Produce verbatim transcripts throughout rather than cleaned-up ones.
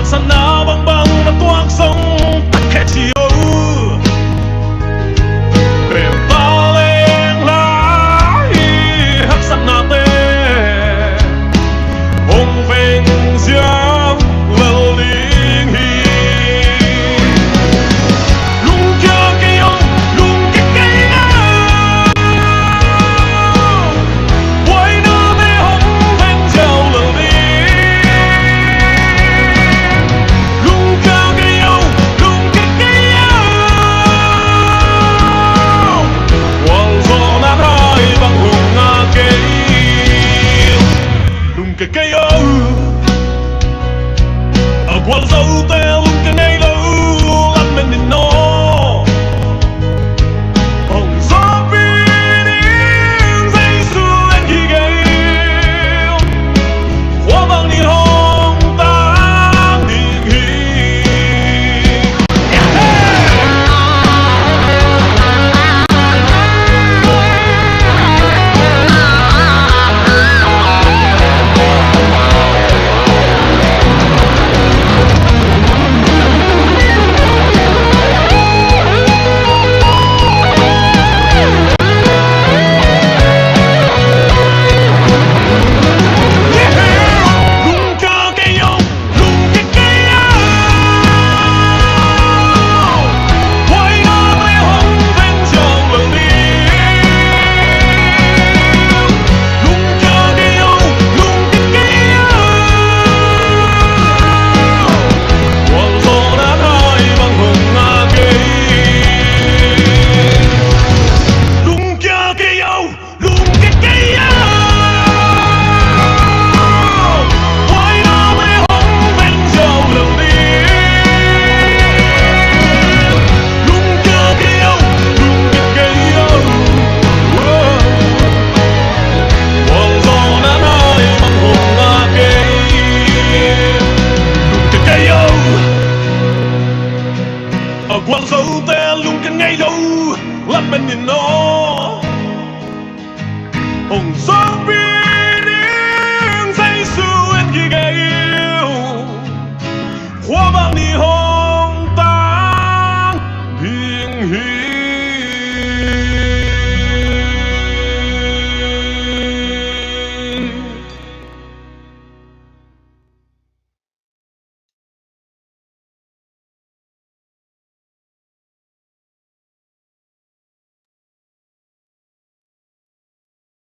Sana bangbang na tuak zong takkhia ci o. Pempa leng lai haksatnate hong veng ziau lel ding hi. Lungkia kei o, lungkia kei o. Buaina me hong veng ziau lo ding. Lungkia kei o, lungkia kei o. Gualzawhna hai bang hong ngak kei. Lungkia kei o. A gualzote lungkia ngei lo, lamen in aw. Hong zawhpih ding Jesu en hi kei. Khua bang ni hong tang ding hi. A gualzote lungkia ngei lo, lamen in aw. Hong zawhpih ding Jesu en hi kei. Khua bang ni hong tang ding hi.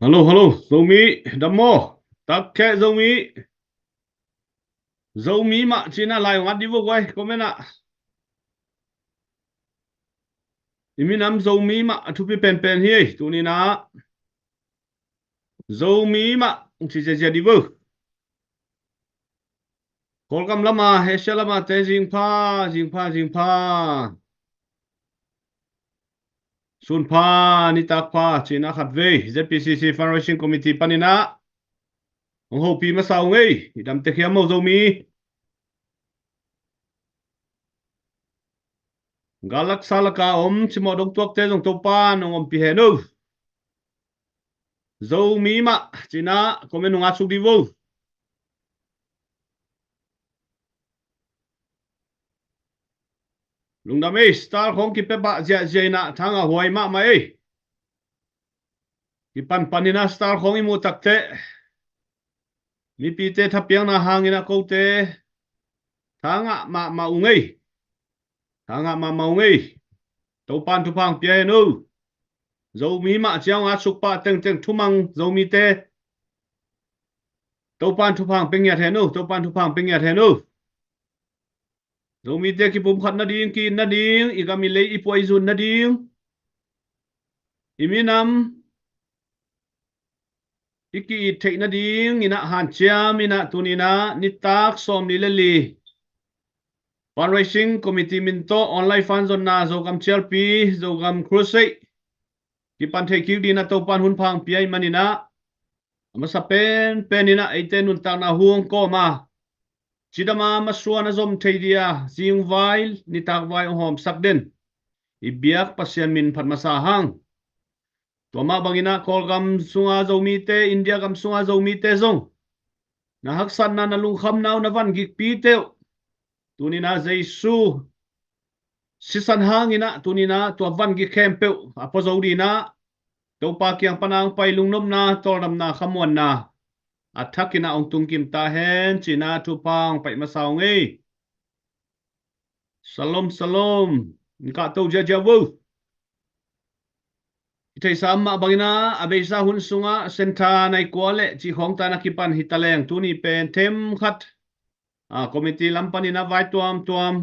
Hallo, hallo, Zomi, dam maw? Takkhia Zomi. Zomi mah cina lai ngat di vo guai, comment ah. I minam Zomi mah a thupi penpen hi, tuni na. Zomi mah ci ziazia di vo. Kawlgam lama, Asia lama te zingpha, zingpha, zingpha. Sunpha, nitakpha, cina khatvei, Z P C C Fundraising Committee paninah. Hong hopi masa ung ei, i damtek hiam maw Zomi. Galak salaka om, cimawh dongtuakte zong Topan hong ompi hen uh. Zomi mah, cina, comment nunga suk di vo. Lungdam ei, star khong kipia pah ziahziah inah thangah huai mahmah ei. Kipanpan inah star khong i muh takteh mipite thapiakna hangin a kote thangah mahmah ung ei. Thangah mahmah ung ei. Topan thupha hong pia hen uh. Zomi mah ciang a sukpah tengteng thumang Zomite. Topan thupha hong pia ngiat hen uh. Topan thupha hong pia ngiat hen uh. Zomite kipumkhat nading, ki-it nading, i gam i lei i puaizun nading, i minam i ki-it theih nading inah hanciam inah tuninah nitak sawmli le li Fundraising Committee min tawh online fund zonna Zogam Cialpi, Zogam Crusade kipan theih kik dinah Topan hun pha hong pia ih maninah a masa penpen inah eite nuntakna hong kawm a, cidam a masuan a zom thei dia zingvai nitakvai hong hawmsak den i biak Pasian min phat masa hang. Tua mah banginah Kawlgam sunga Zomite, India gam sunga Zomite zong na haksatna, na lungkhamna uh, na van gikpite uh Tuni-in ah Jesu sisan hangin ah tuni-in ah tua vangik khempeuh a pua zo dingin ah Topa kiang pan a hong pai lungnopna, tawldamna, khamuanna a thakin ah hong tungkim ta hen ci-in ah thupha hong pai masa ung ei. Shalom, shalom. Hong kahto ziahziah vo. I theihsa mah bangin ah a beisa hun sungah Center nai kua le cih khawng tan a kipan hi ta leng, tuni pen themkhat, a, committee lam panin ah vai tuamtuam,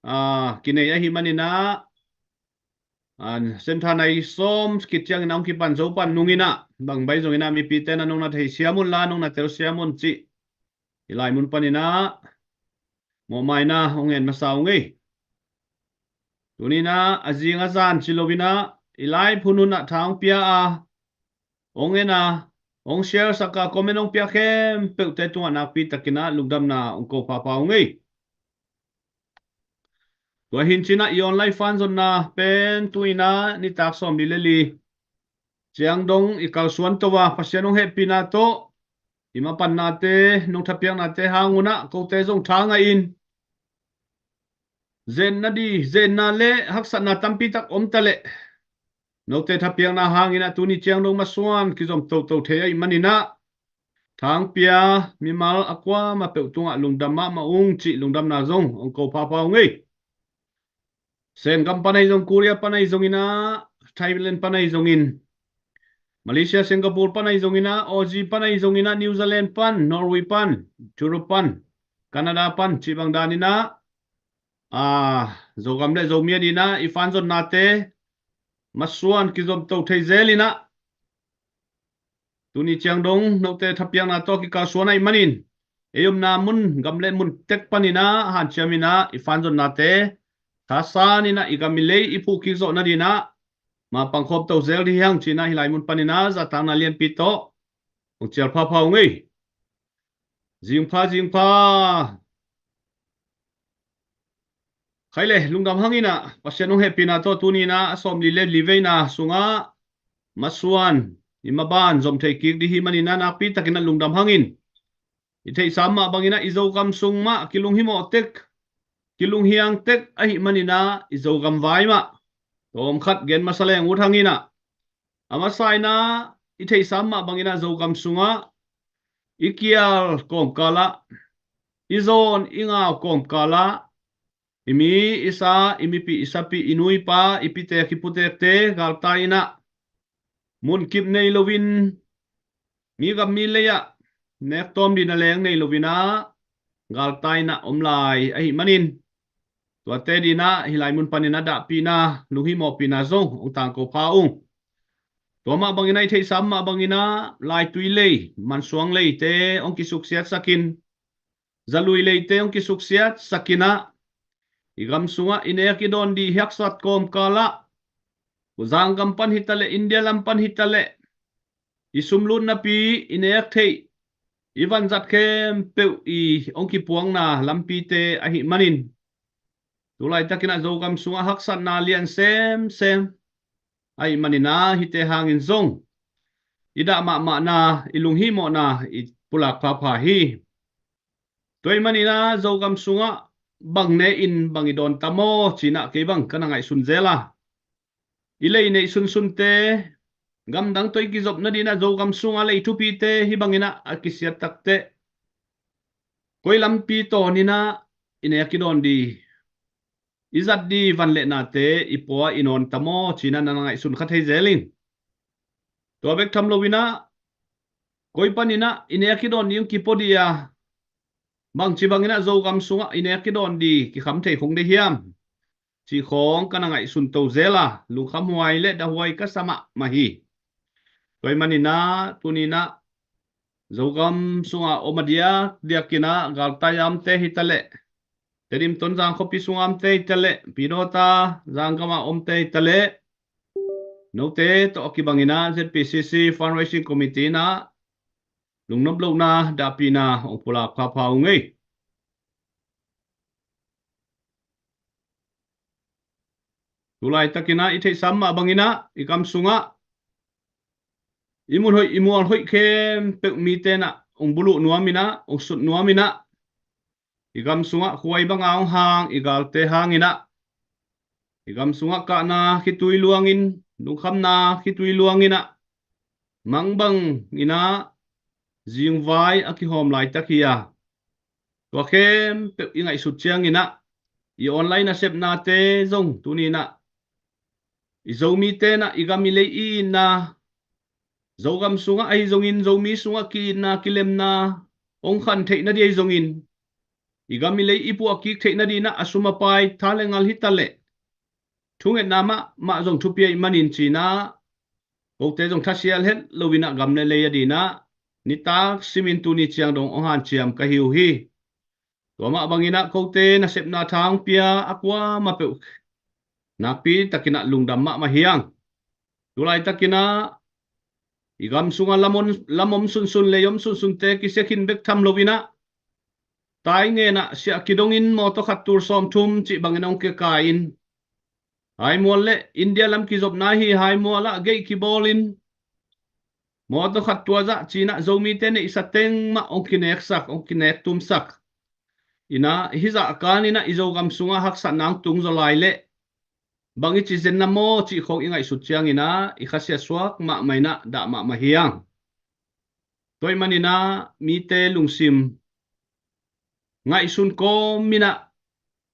a, kinei ahih manin ah, a, Center nai sawm khit ciangin ah hong kipan zo pan nungin ah, bang bai zongin ah mipite na nong na theisiam un la, nong na telsiam un cih i lai mun panin ah mawhmaina hong ngen masa ung ei. Tuni-in ah a zing a zan ci loin ah i live hun hun ah tha hong pia a, hong en a, hong share sak a, comment hong pia khempeuhte tungah nakpi takin ah lungdamna hong ko phapha ung ei. Tua hi-in ci-in ah i online fan zonna pen tuni-in ah nitak sawmli le li ciang dong i kalsuan to a, Pasian hong hehpihna tawh i mapannate, nong thapiaknate hang un ah kote zong tha ngah in, zenna di, zenna le haksatna tampi tak om ta leh, note thapiakna hangin ah tuni ciang dong masuan kizom toto thei ahih manin ah tha hong pia mimal a kuamah peuh tungah lungdam mahmah ung cih lungdamna zong hong ko phapha ung ei. Sen gam pan ahi zong, Korea pan ahi zongin ah, Thailand pan ahi zongin, Malaysia, Singapore pan ahi zongin ah, Aussie pan ahi zongin ah, New Zealand pan, Norway pan, Europe pan, Canada pan cih bang danin ah, a, Zogam le Zomi adingin ah i fan zonnate masuan kizom to thei zel in ah, tuni ciang dong note thapiakna tawh kikalsuan ahih manin, ei omna mun, gam le mun tek panin ah hanciam in ah i fan zonnate thasan in ah i gam i lei i phuh kik zawh nadingin ah mapang khawm to zel ding hi hang ci-in ah hih lai mun panin ah zahtakna lianpi tawh hong cial phapha ung ei. Zingpha, zingpha. Khai le, lungdam hang in ah, Pasian hong hehpihna tawh tuni-in ah a sawmli le li veina sungah masuan i maban zom thei kik ding hi manin ah nakpi takin ah lungdam hang in. I theihsa mah bangin ah i Zogam sung mah kilunghimawh tek, kilunghiang tek ahih manin ah i Zogam vai mah tawmkhat gen masa leng ut hang in ah. A masa in ah i theihsa mah bangin ah Zogam sungah i kial kawmkal ah, i zawn i ngau kawmkal ah, i mi i sa, i mipi i sapi, i nu i pa, i pitek i putekte galtai in ah munkip nei loin, mi gam mi lei ah nek tawm ding na leng nei loin ah galtai in ah om lai ahih manin, tuate dingin ah hih lai mun panin ah dahpihna, lunghimawhpihna zong hong tangko pha ung. Tua mah bangin ah i theihsa mah bangin ah laitui lei, mansuang leite hong kisuksiatsak in, zalui leite hong kisuksiatsak in ah, i gam sungah i nek i dawn ding i haksat kawmkal ah, zanggam pan hi ta leh, India lam pan hi ta leh, i sumlut napi, i nek theih, i vanzat khempeuh i hong kipuakna lampite ahih manin, tu laitakin ah Zogam sungah haksatna lian semsem ahih manin ah hihte hangin zong i dah mahmahna, i lunghimawhna i pulak phapha hi. Tua ahih manin ah Zogam sungah bang ne in bang i dawn tam aw ci-in ah kei bang ka na ngaihsun zel a, i lei neih sunsunte, gamdang tawh i kizop nadingin ah Zogam sungah lei thupite hih bangin ah a kisiat takteh, koi lampi tawn in ah i nek i dawn ding, i zat ding van le nate i pua i nawn tam aw ci-in ah na ngaihsun kha thei zel ing. Tua bek tham loin ah, koi panin ah i nek i dawn ding hong kipua ding a, bangci bangin ah Zogam sungah i nek i dawn ding kikham thei khong ding hiam cih khawng ka na ngaihsun to zel a, lungkhamhuai le dahhuai ka sa mahmah hi. Tua ahih manin ah tuni-in ah Zogam sungah om a diakdiakin ah galtai a omte hi ta leh, Tedim, Tonzang khuapi sungah omte hi ta leh, Pidawta, zanggam ah omte hi ta leh, note tawh a kibangin ah Z P C C Fundraising Committee in ah lungnop lohna, dahpihna hong pulak phapha ung ei. Tu laitakin ah i theihsa mah bangin ah i gam sungah i mun hoih i mual hoih khempeuh mite in ah hong buluh nuam in ah, hong sut nuam in ah, i gam sungah khuai banga hong hang i galte hanginah, i gam sungah kahna khitui luangin, lungkhamna khitui luanginah, mangbang inah zingvai a kihawm laitak hi a, tua khempeuh i ngaihsut cianginah, i online nasepnate zong tuninah i Zomite inah i gam i lei i itna, Zogam sungah ahi zongin, Zomi sungah ki-itna kilemna hong khan theih nading ahi zongin, i gam i lei i puah kik theih nadinginah a sum a pai, tha le ngal hi taleh, thungetna mahmah zong thupi ahih manin cinah, kote zong thasial het loinah gam le lei a dinah nitak simin tuni ciang dong hong hanciam ka hi uh hi. Tua mah banginah kote nasepna tha hong pia a kuamah peuh nakpi takinah lungdam mahmah hi hang. Tulaitakinah i gam sungah lam om, lam om sunsun, lei om sunsunte kisia khin bek tham loinah, tai ngenah siah kidongin mawtaw khat tul sawmthum cih bangin hong kikai-in, Haimual le India lam kizopna hi, Haimual ah gate kibawlin mawtaw khat tua zah cinah Zomite neihsa teng mah hong kineksak, hong kinek tumsak. Inah hih zah kaninah i Zogam sungah haksatna hong tung zaw lai leh bang i ci zenna maw cih khawng i ngaihsut cianginah i khasiat suak mahmah inah dah mahmah hi hang. Tua ahih maninah mite lungsim ngaihsun kawminah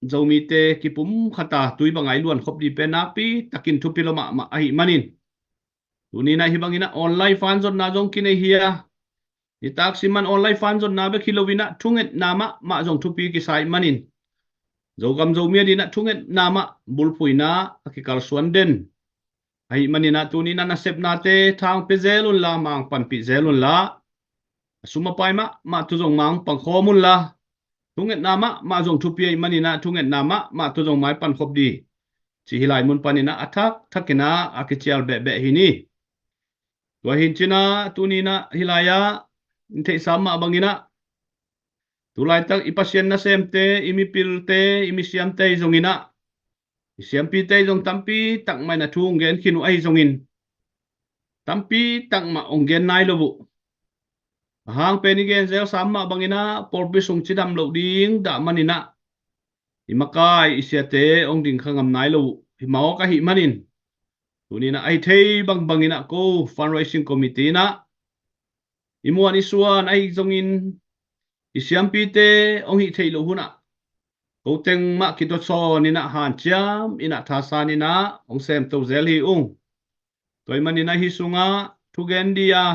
Zomite kipumkhata tui banga i luan khop ding pen nakpi takin thupi lua mahmah ahih manin, tuninah hih banginah online fanzonna zong kinei hi a, nitak siman online fanzonna bek hi loinah thungetna mahmah zong thupi kisa ahih manin, Zogam Zomi a dinah thungetna mah bulphuhna a kikalsuan den ahih maninah tuninah nasepnate tha hong pia zel unla, mang panpih zel unla, a sum a pai mahmah tu zong mang pangkhawm unla, thungetna mahmah zong thupi ahih maninah thungetna mahmah tu zong mai pankhop ding cih hih lai mun paninah a thak thakinah a kicial behbeh hi ni. Tua hi cinah tuninah hih lai-ah i theihsa mah banginah, tulaitak i Pasian nasemte, i mipilte, i misiamte ahi zonginah, i siampite ahi zong tampi takmah in a thu hong gen khin uh ahi zongin, tampi takmah hong gen nai lo uh. A hang pen i gen zel sam mah banginah pawlpi sung cidam loh ding dah maninah i makai i siate hong dingkha ngam nai lo uh hi mawk ahih manin, tuninah ahi thei bangbanginah ko fundraising committee inah i muan i suan ahi zongin, i siampite hong hih theih loh hunah ko teng mah kitotsawn inah hanciam inah thasan inah hong semto zel hi ung. Tua ahih maninah hih sungah thugen ding a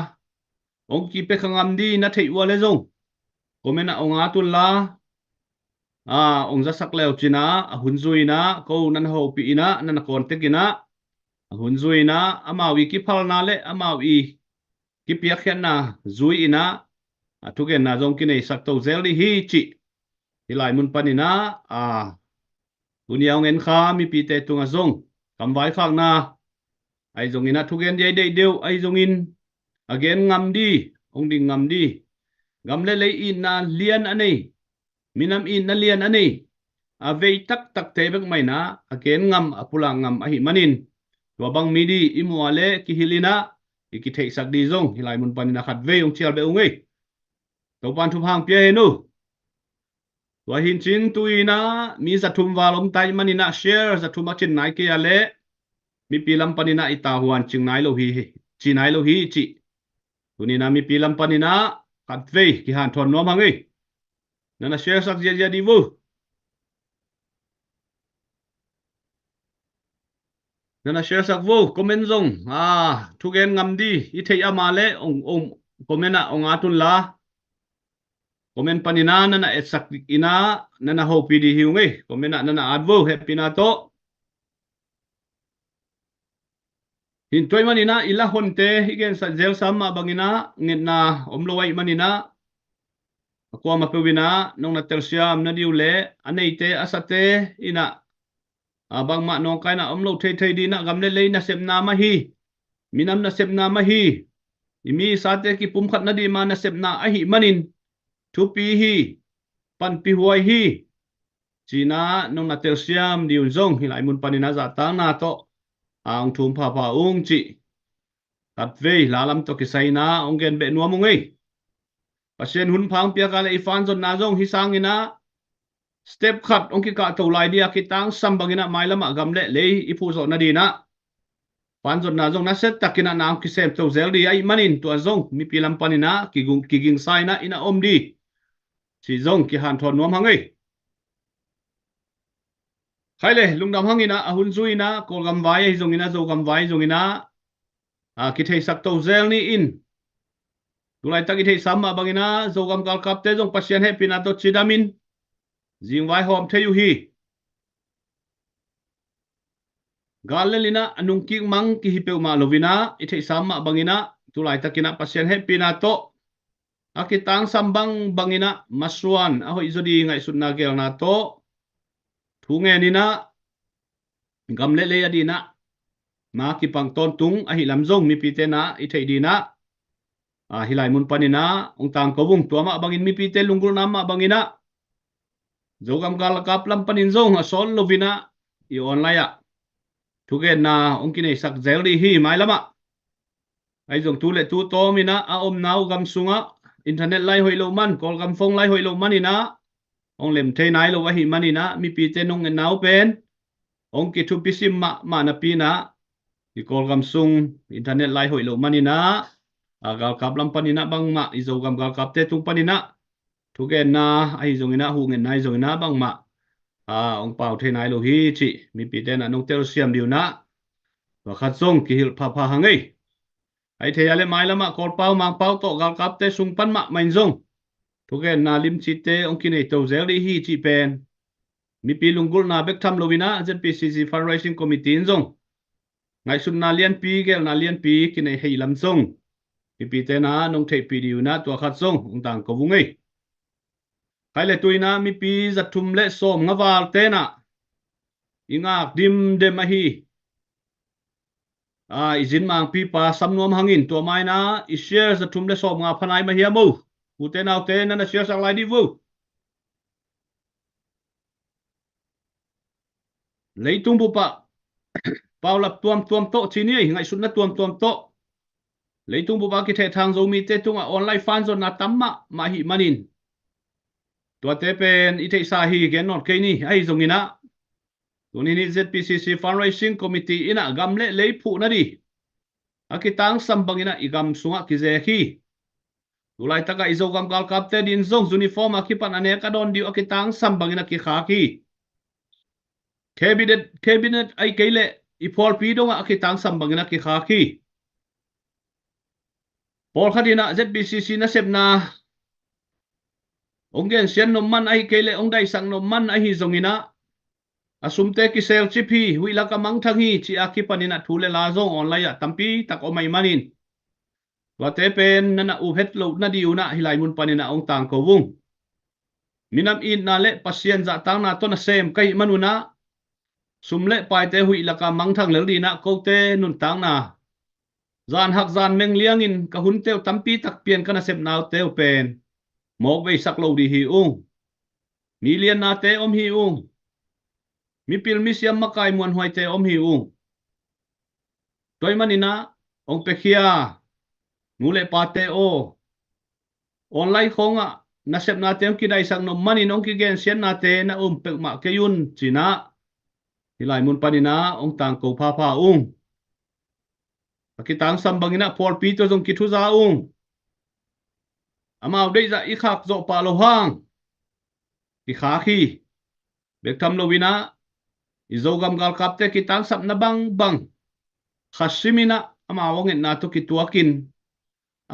hong kipia kha ngam ding na theih uh a le zong comment ah hong at unla, a hong zasak leu cinah a hun zui inah ko nan hopih inah nan a kawntek inah a hun zui inah amau i kiphalna le amau i kipiakkhiatna zui inah a thugenna zong kineisak to zel dih hi cih hih lai mun paninah a tuni a hong en kha mipite tungah zong kamvaikhakna ahi zonginah thugen ding ahi deih deuh ahi zongin a gen ngam ding, hong ding ngam ding, gam le lei itna lian a nei, minam itna lian a nei, a vei taktakte bek mah inah a gen ngam, a pulak ngam ahih manin, tua bang mi ding i muh a le kihilh inah i kitheihsak ding zong hih lai mun paninah khatvei hong cial beh ung ei. Topan thupha hong pia hen uh. Tua hi cin tu inah mi zathum val om ta ahih maninah share zathum a cin nai kei a le mipi lam paninah i tahuan cing nai lo hi, ci nai lo hi cih tuninah mipi lam paninah khatvei kihanthawn nuam hang ei. Nan a share sak ziahziah dih vo. Nan a share sak vo, comment zong a thugen ngam ding i theih a mah le hong, hong comment ah hong at unla, comment paninah nan a etsak inah nan a hopih ding hi ung ei. Comment ah nan a at vo, hehpihna tawh. Hin tua ahih maninah i la honte i gensak zel sam mah banginah ngetna om lo ahih maninah a kuamah peuh inah nong na telsiam na ding uh le a neite a sate inah a bangmah nawngkaina om lo theithei dinah gam le lei nasepna mah hi, minam nasepna mah hi, i mi i sate kipumkhat nading mah nasepna ahih manin thupi hi, panpihhuai hi cinah nong na telsiam ding un zong hih lai mun paninah zahtakna tawh a hong thum phapha ung cih khatvei la lam tawh kisai inah hong gen beh nuam ung ei. Pasian hun pha hong piak a le i fanzonna zong hih sanginah step khat hong kikahto lai ding a kitangsam bangin ah mailam ah gam le lei i phuhzawh nading ah panzawhna zong nasia takin ah na hong kisemto zel ding ahih manin tua zong mipi lam panin ah kigingsa in ah i na om ding cih zong kihanthawn nuam hang ei. Khaile, lungdam hangin ah a hun zui in ah Kawlgam vai ahi zongin ah Zogam vai zongin ah kitheisak to zel ni in. Tulaitak i theihsa mah bangin ah Zogam galkapte zong Pasian hehpihna tawh cidamin zingvai hawm thei uh hi. Gal lel in ah a nungkik mang kihi peuhmah lo in ah i theihsa mah bangin ah tulaitakin ah Pasian hehpihna tawh a kitangsam bangbang in ah masuan a hoih zaw ding ngaihsutna geelna tawh thu ngen in ah gam le lei a ding ah na kipang tawntung ahih lam zong mipite na i theih ding ah hih lai mun panin ah hong tangko ung. Tua mah bangin mipite lunggulhna mah bangin ah Zogam galkap lam panin zong a sawt lo in ah i online ah thugenna hong kineisak zel ding hi mailam ah. Ahi zong tu le tu tawm in ah a omna uh gam sungah internet lai hoih loh man, Kawlgam phone lai hoih loh man in ah hong lem thei nai lo ahih manin ah mipite nong ngetna uh pen hong kithupisim mahmah napi in ah i Kawlgam sung internet lai hoih loh man in ah galkap lam panin ah bangmah i Zogam galkapte tung panin ah thugenna ahi zongin ah huhngetna ahi zongin ah bangmah hong pau thei nai lo hi cih mipite na nong telsiam ding uh ah tua khat zong kihilh phapha hang ei. Ahi thei a le mailam ah Kawlpau Mangpau tawh galkapte sung pan mahmah in zong thugenna limcite hong kineito zel ding hi cih pen mipi lunggulhna bek tham lo in ah ZPCC Fundraising Committee in zong ngaihsutna lianpi, geelna lianpi kinei hei lam zong mipite na nong theihpih ding uh ah tua khat zong hong tangko ung ei. Khaile, tu in ah mipi zathum le sawmnga val ten ah i ngak dimdem ahi i zin mangpipa Sam Nuam Hang in tua mai in ah i share zathum le sawmnga pha nai mah hiam o? Ute naute, na na share sak lai dih vo. Leitung bup ah paulap tuamtuam tawh ci ni ei, ngaihsutna tuamtuam tawh leitung bup ah kithehthang Zomite tungah online fanzawhna tam mahmah ahih manin tuate pen i theihsa hi gen nawn kei ni. Ahi zongin ah tuni in ZPCC Fundraising Committee in ah gam le lei phuh nading a kitangsam bangin ah i gam sungah kizek hi. Tulaitak ah i Zogam galkapte ding zong uniform a kipan a nek a dawn ding uh a kitangsam bangin ah kikhak hi. Cabinet, cabinet ahi kei leh i phualpi dongah a kitangsam bangin ah kikhak hi. Pawlkhat in ah ZPCC nasepna hong gensiat nop man ahi kei leh hong daisak nop man ahi zongin ah a sumte kiselcip hi, huih lak a mangthang hi ci a kipanin ah thu le la zong online ah tampi tak om ahih manin tuate pen na na up het loh nading un ah hih lai mun panin ah hong tangko ung. Minam itna le Pasian zahtakna tawh nasem ka hih man un ah sum le paite huih lak a mangthang lel ding in ah kote nuntakna zan hak zan meng liangin ka hunte uh tampi tak pian ka nasepnate uh pen mawk veisak lo ding hi ung. Mi liannate om hi ung. Mipil misiam makai muanhuaite om hi ung. Tua ahih manin ah hong piakhia nu le pate aw, online khawngah nasepnate hong kidaisak nop manin hong kigensiatnate na um peuhmah kei un ci-in ah hih lai mun panin ah hong tangko phapha ung. A kitangsam bangin ah phualpi tawh zong kithuza ung. Amau deihzah i khak zawh pah loh hang kikhak hi. Bek tham loin ah i Zogam galkapte kitangsapna bangbang kha simin ah amau a ngetna tawh kituakin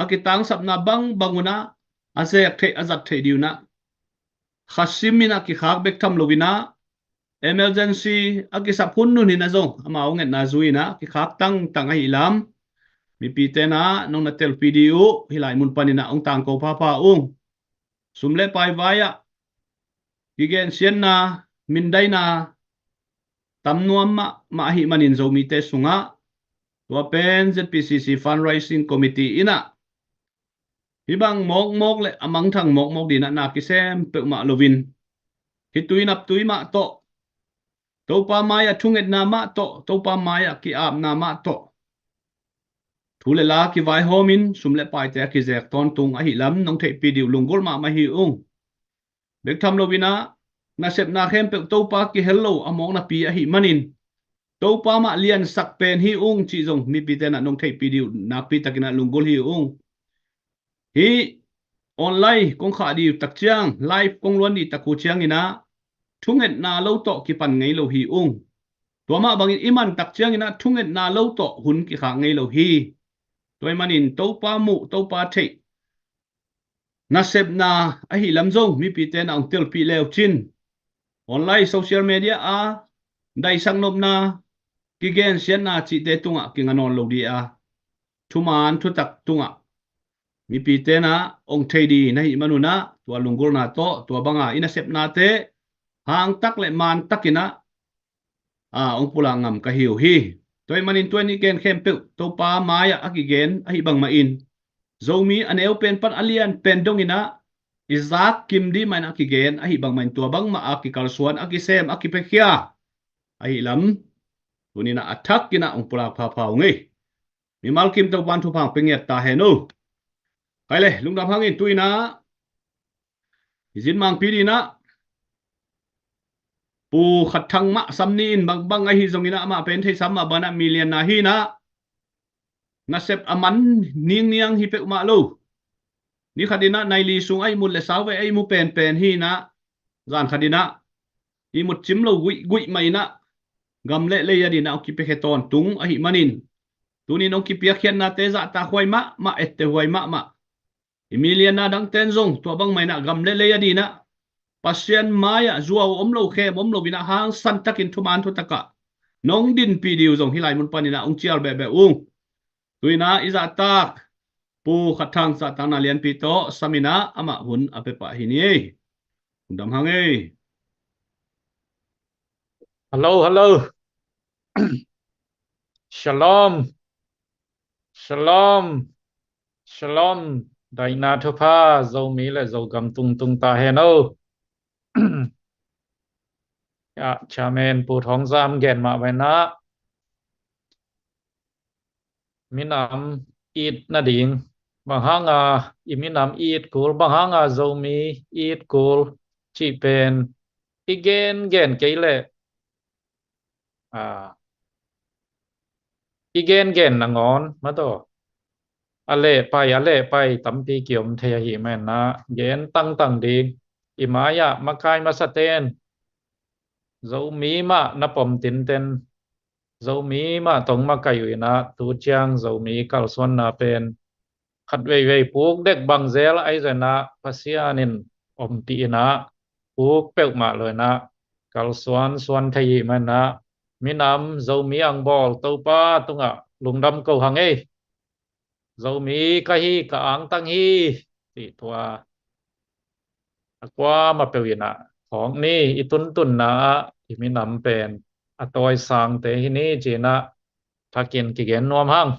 a kitangsapna bangbang un ah a zek theih a zat theih ding un ah kha simin ah kikhak bek tham loin ah emergency a kisap hun nunung in ah zong amau a ngetna zui-in ah kikhak tangtang ahih lam mipite na nong na telpih ding uh hih lai mun panin ah hong tangko phapha ung. Sum le pai vai-ah kigensiatna, mindaina tam nuam mahmah ahih manin Zomite sungah tua pen ZPCC Fundraising Committee in ah hih bang mawkmawk le a mangthang mawkmawk ding in ah na kisem peuhmah loin hih tui nap tui mah tawh Topa mai-ah thungetna mah tawh, Topa mai-ah ki-apna mah tawh thu le la kivaihawmin sum le paite a kizek tawntung ahih lam nong theihpih ding uh lunggulh mahmah hi ung. Bek tham loin ah nasepna khempeuh Topa kihel lo a mawknapi ahih manin Topa mah liansak pen hi ung cih zong mipite in ah nong theihpih dih uh nakpi takin ah lunggulh hi ung. Hih online kong khah dih uh tak ciang, live kong luan dih tak uh ciangin ah thungetna lo tawh kipan ngei lo hi ung. Tua mah bangin i man tak ciangin ah thungetna lo tawh hun kikhak ngei lo hi. Tua ahih manin Topa muh, Topa theih nasepna ahih lam zong mipite in ah hong telpih le uh cin. Online, social media a daisak nopna, kigensiatna cihte tungah kinga nawn lo dih a, thuman thutak tungah mipite in ah hong thei dih na hih manun ah tua lunggulhna tawh tua banga i nasepnate hangtak le mantakin ah a, hong pulak ngam ka hi uh hi. Tua ahih manin tua i gen khempeuh Topa mai-ah a kigen ahih bangmah in, Zomi a neu pen pan a lian pen dongin ah i zak kim dih mah in a kigen ahih bangmah in, tua bangmah a kikalsuan, a kisem, a kipiakhia ahih lam tuni in ah a thakin ah hong pulak phapha ung ei. Mimal kim Topa'n thupha hong pia ngiat ta hen uh. Khai le, lungdam hang in, tu in ah i zin mangpi dih in ah Pu Khat Thang mah sam ni in, bangbang ahi zongin ah amah pen theihsa mah bang in ah milian na hi in ah, nasep a man ningniang hi peuhmah lo. Ni khat in ah nai li sung a ihmut le sauvei a ihmu penpen hi in ah, zan khat in ah ihmut cim lo guihguih mah in ah, gam le lei adingin ah hong kipiakhia tawntung ahih manin, tuni in hong kipiakkhiatnate zahtak huai mahmah, etteh huai mahmah. I milian na dangte'n zong tua bangmah in ah gam le lei adingin ah Pasian mai-ah zuau om lo, khem om lo in ah hangsan takin thuman thutak ah nong dinpih dih uh zong hih lai mun panin ah hong cial behbeh ung. Tu in ah i zahtak Pu Khat Thang zahtakna lianpi tawh sam in ah amah hun a pia pah hi ni ei. Lungdam hang ei. Hello, hello. Shalom. Shalom. Shalom. Daihna thupha Zomi le Zogam tungtung ta hen o. Ya, Chairman Pu Thawng Zam gen mah bang in ah minam it nading, bang hanga i minam it kul, bang hanga Zomi it kul cih pen i gengen kei leh, a, i gengen nangawn mah tawh a lehpai, a lehpai tampi kiom thei ahih manin ah gen tangtang ding. I mai-ah makai masate'n Zomi mah na pom tinten, Zomi mah tawh hong makai uh in ah, tu ciang Zomi kalsuanna pen khat veivei puk dek bang zel ahi zongin ah Pasian in ompih in ah puk peuhmah lo in ah kalsuan suan thei ahih manin ah minam Zomi ang bawl Topa tungah lungdam ko hang ei. Zomi ka hi, ka angtang hi, cih tua a kuamah peuh in ah, thawng ni i tuntunna ah i minam pen a tawisangte hi ni ci-in ah thakin kigen nuam hang.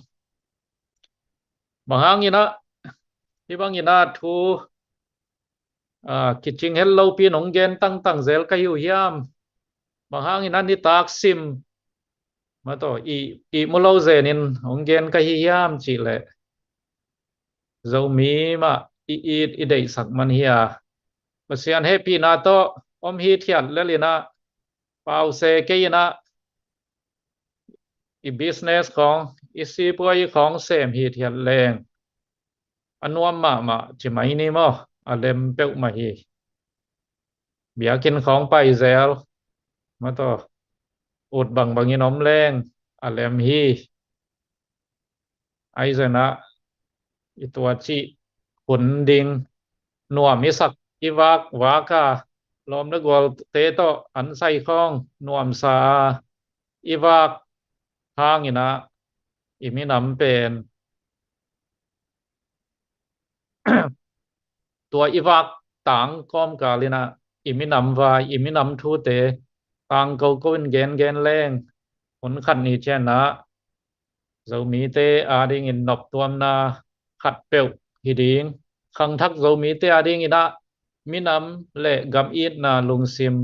Bang hangin ah hih bangin ah thu, a, kicing het lopi in hong gen tangtang zel ka hi uh hiam? Bang hangin ah nitak sim mah tawh i, ihmu lo zenin hong gen ka hi hiam cih leh, Zomi mah i it i deihsak man hi a, Pasian hehpihna tawh om hithiat lel in ah, pause kei in ah, i business khawng, i sipuai khawng sem hithiat leng a nuam mahmah ci mai ni maw? A lem peuhmah hi. Biakinn khawng pai zel mah tawh, ut bangbangin om leng a lem hi. Ahi zongin ah i tua cih hun ding nuam i sak, i vak vak a, lawm le gualte tawh an sai khawng nuamsa a i vak hangin ah i minam pen tua i vak tang kawmkal in ah i minam vai, i minam thute tangko ko in gengen leng, hun khat ni ciangin ah Zomite adingin noptuamna khat peuh hi ding, khangthak Zomite adingin ah minam le gam itna lungsim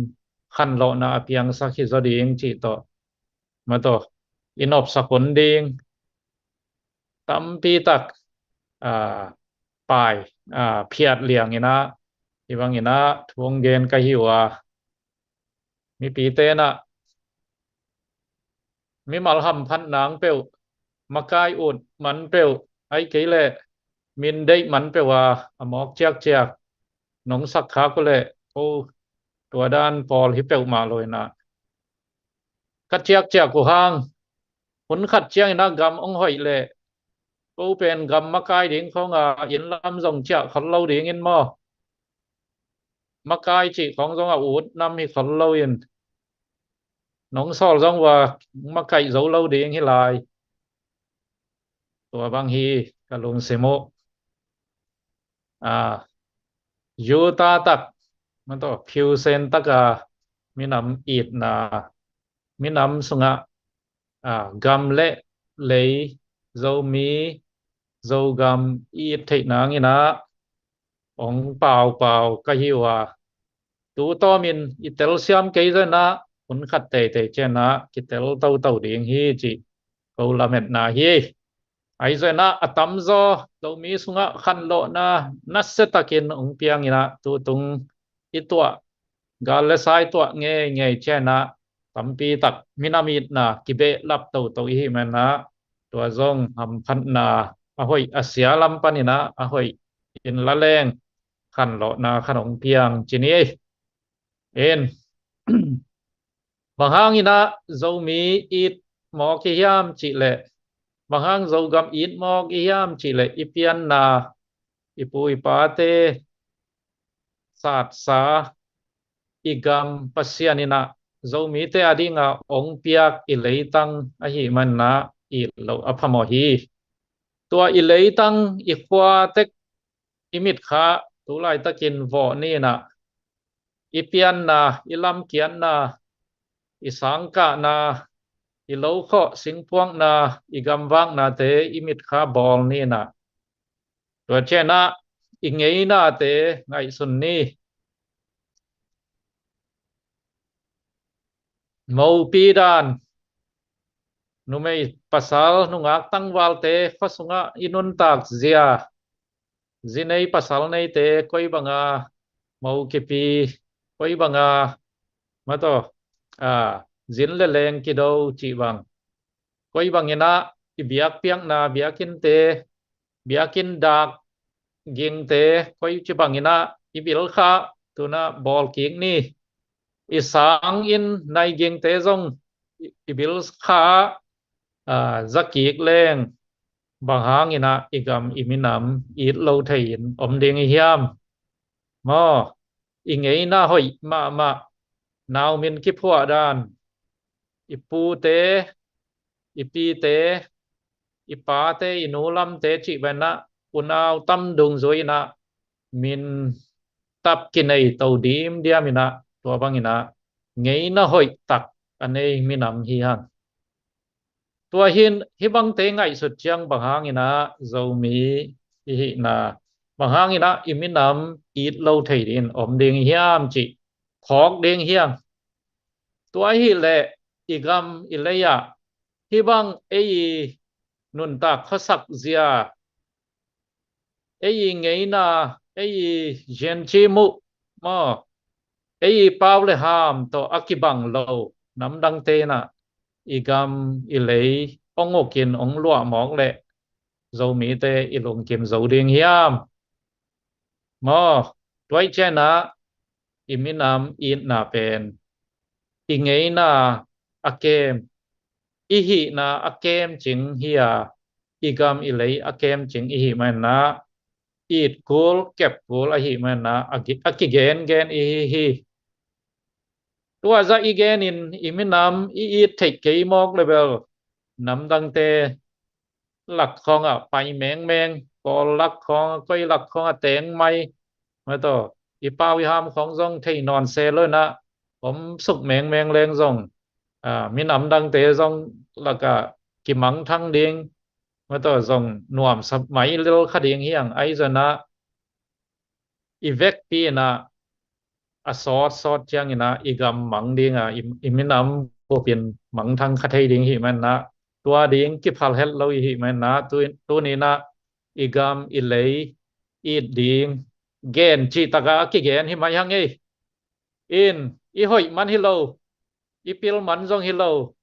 khanlawhna a piangsak hi zaw ding cih tawh, mah tawh i nopsak hun ding tampi tak, a, pai, a, phiat liang in ah, hih bangin ah thu hong gen ka hi uh a, mipite nah mimal hamphat nang peuh, makai ut man peuh, ahih kei leh min deih man peuh a, a mawk ciakciak nong sak khak uh leh, ko tua dan pawl hi peuhmah lo inah, ka ciakciak uh hang, hun khat ciangin ah gam hong hoih leh, ko pen gam makai ding khong a, inn lam zong ciah khol lo ding in maw, makai cih khong zong a ut nam hi khol lo in, nong sawl zong uh a makaih zo lo ding hi lai. Tua bang hi ka lungsim uh. A, Utah tak, man tawh phiusen tak a minam itna, minam sungah, a, gam le lei, Zomi, Zogam i it theih nang inah hong paupau ka hi uh a, tu tawmin i telsiam kei zong inah hun khat teitei ciangin ah kitel toto ding hi cih ko lametna hi. Ahi zong inah a tamzaw Zomi sungah khanlawhna nasia takin hong piang inah, tu tung i tuah, gal le sa i tuah ngeingei ciangin ah tampi tak minam itna kibehlap toto i hih man inah, tua zong hamphatna a hoih a sia lam panin ah a hoih in la leng khanlawhna khat hong piang ci ni. In, bang hangin ah Zomi it mawk i hiam cih leh, bang hang Zogam it mawk i hiam cih leh, i pianna, i pu i pate satsa i gam Pasian inah Zomite a dinga hong piak i leitang ahih man inah it loh a phamawh hi. Tua i leitang, i khua tek, i mitkha tu laitakin vawh ni inah, i pianna, i lamkiatna, i sangkahna, i lokhawh singpuakna, i gamvaknate i mitkha bawl ni inah, tua ciangin ah i ngeinate ngaihsun ni. Mopi dan, numei pasal, nungak tangvalte khua sungah i nuntak zia, zi nei pasal neite koi banga mo kipi, koi banga mataw, a, zin le leng kido cih bang, koi bangin ah i biakpiakna biakinnte, biakinn dak gingte koi ci bangin ah i bilkha tu inah bawl kik ni. I sang in nai gingte zong i, i bilkha, a, za kik leng, bang hangin ah i gam i minam it lo thei in om ding i hiam? Maw, i ngeina hoih mahmah, nau min kiphuah dan, i pute, i pite, i pate, i nu lamte cih bangin ah unau tam dungzui inah min tap kinei to dimdiam inah, tua bangin ah ngeina hoih tak a nei minam hi hang. Tua hi in, hih bangte ngaihsut ciang bang hangin ah Zomi i hihna, bang hangin ah i minam it lo thei dingin om ding hiam cih phawk ding hiam? Tua ahih leh i gam i lei ah hih bang ei i nuntak khuasak zia, ei i ngeina, ei i ziancimuh maw, ei i pau le ham tawh a kibang lo namdangte inah i gam i lei hong ukin hong luah mawk leh Zomite i lungkim zo ding hiam? Maw, tua ahih ciangin ah i minam itna pen i ngeina a kem, i hihna a kemcing hi a, i gam i lei a kemcing i hih manin ah it kul, kep kul ahih manin ah a ki-, a kigengen i hi hi. Tua zah i genin i minam i it theih kei mawk le bel namdangte lak khawngah pai mengmeng, Kawl lak khawngah, koi lak khawngah teng mai, mataw, i pau i ham khawng zong thei nawn se lo inah om suk mengmeng leng zong, a, minam dangte zong lakah kimangthang ding, mataw, zong nuamsa mai lel kha ding hi hang. Ahi zongin ah i vekpi inah a sawtsawt ciangin ah i gam mang ding a, i, i minam bupin mangthang kha thei ding hih manin ah tua ding kiphal het lo i hih manin ah tu, tuni inah i gam i lei it ding gen cih takah a kigen hi mai hang ei. In, i hoih man hi lo, i pil man zong hi lo,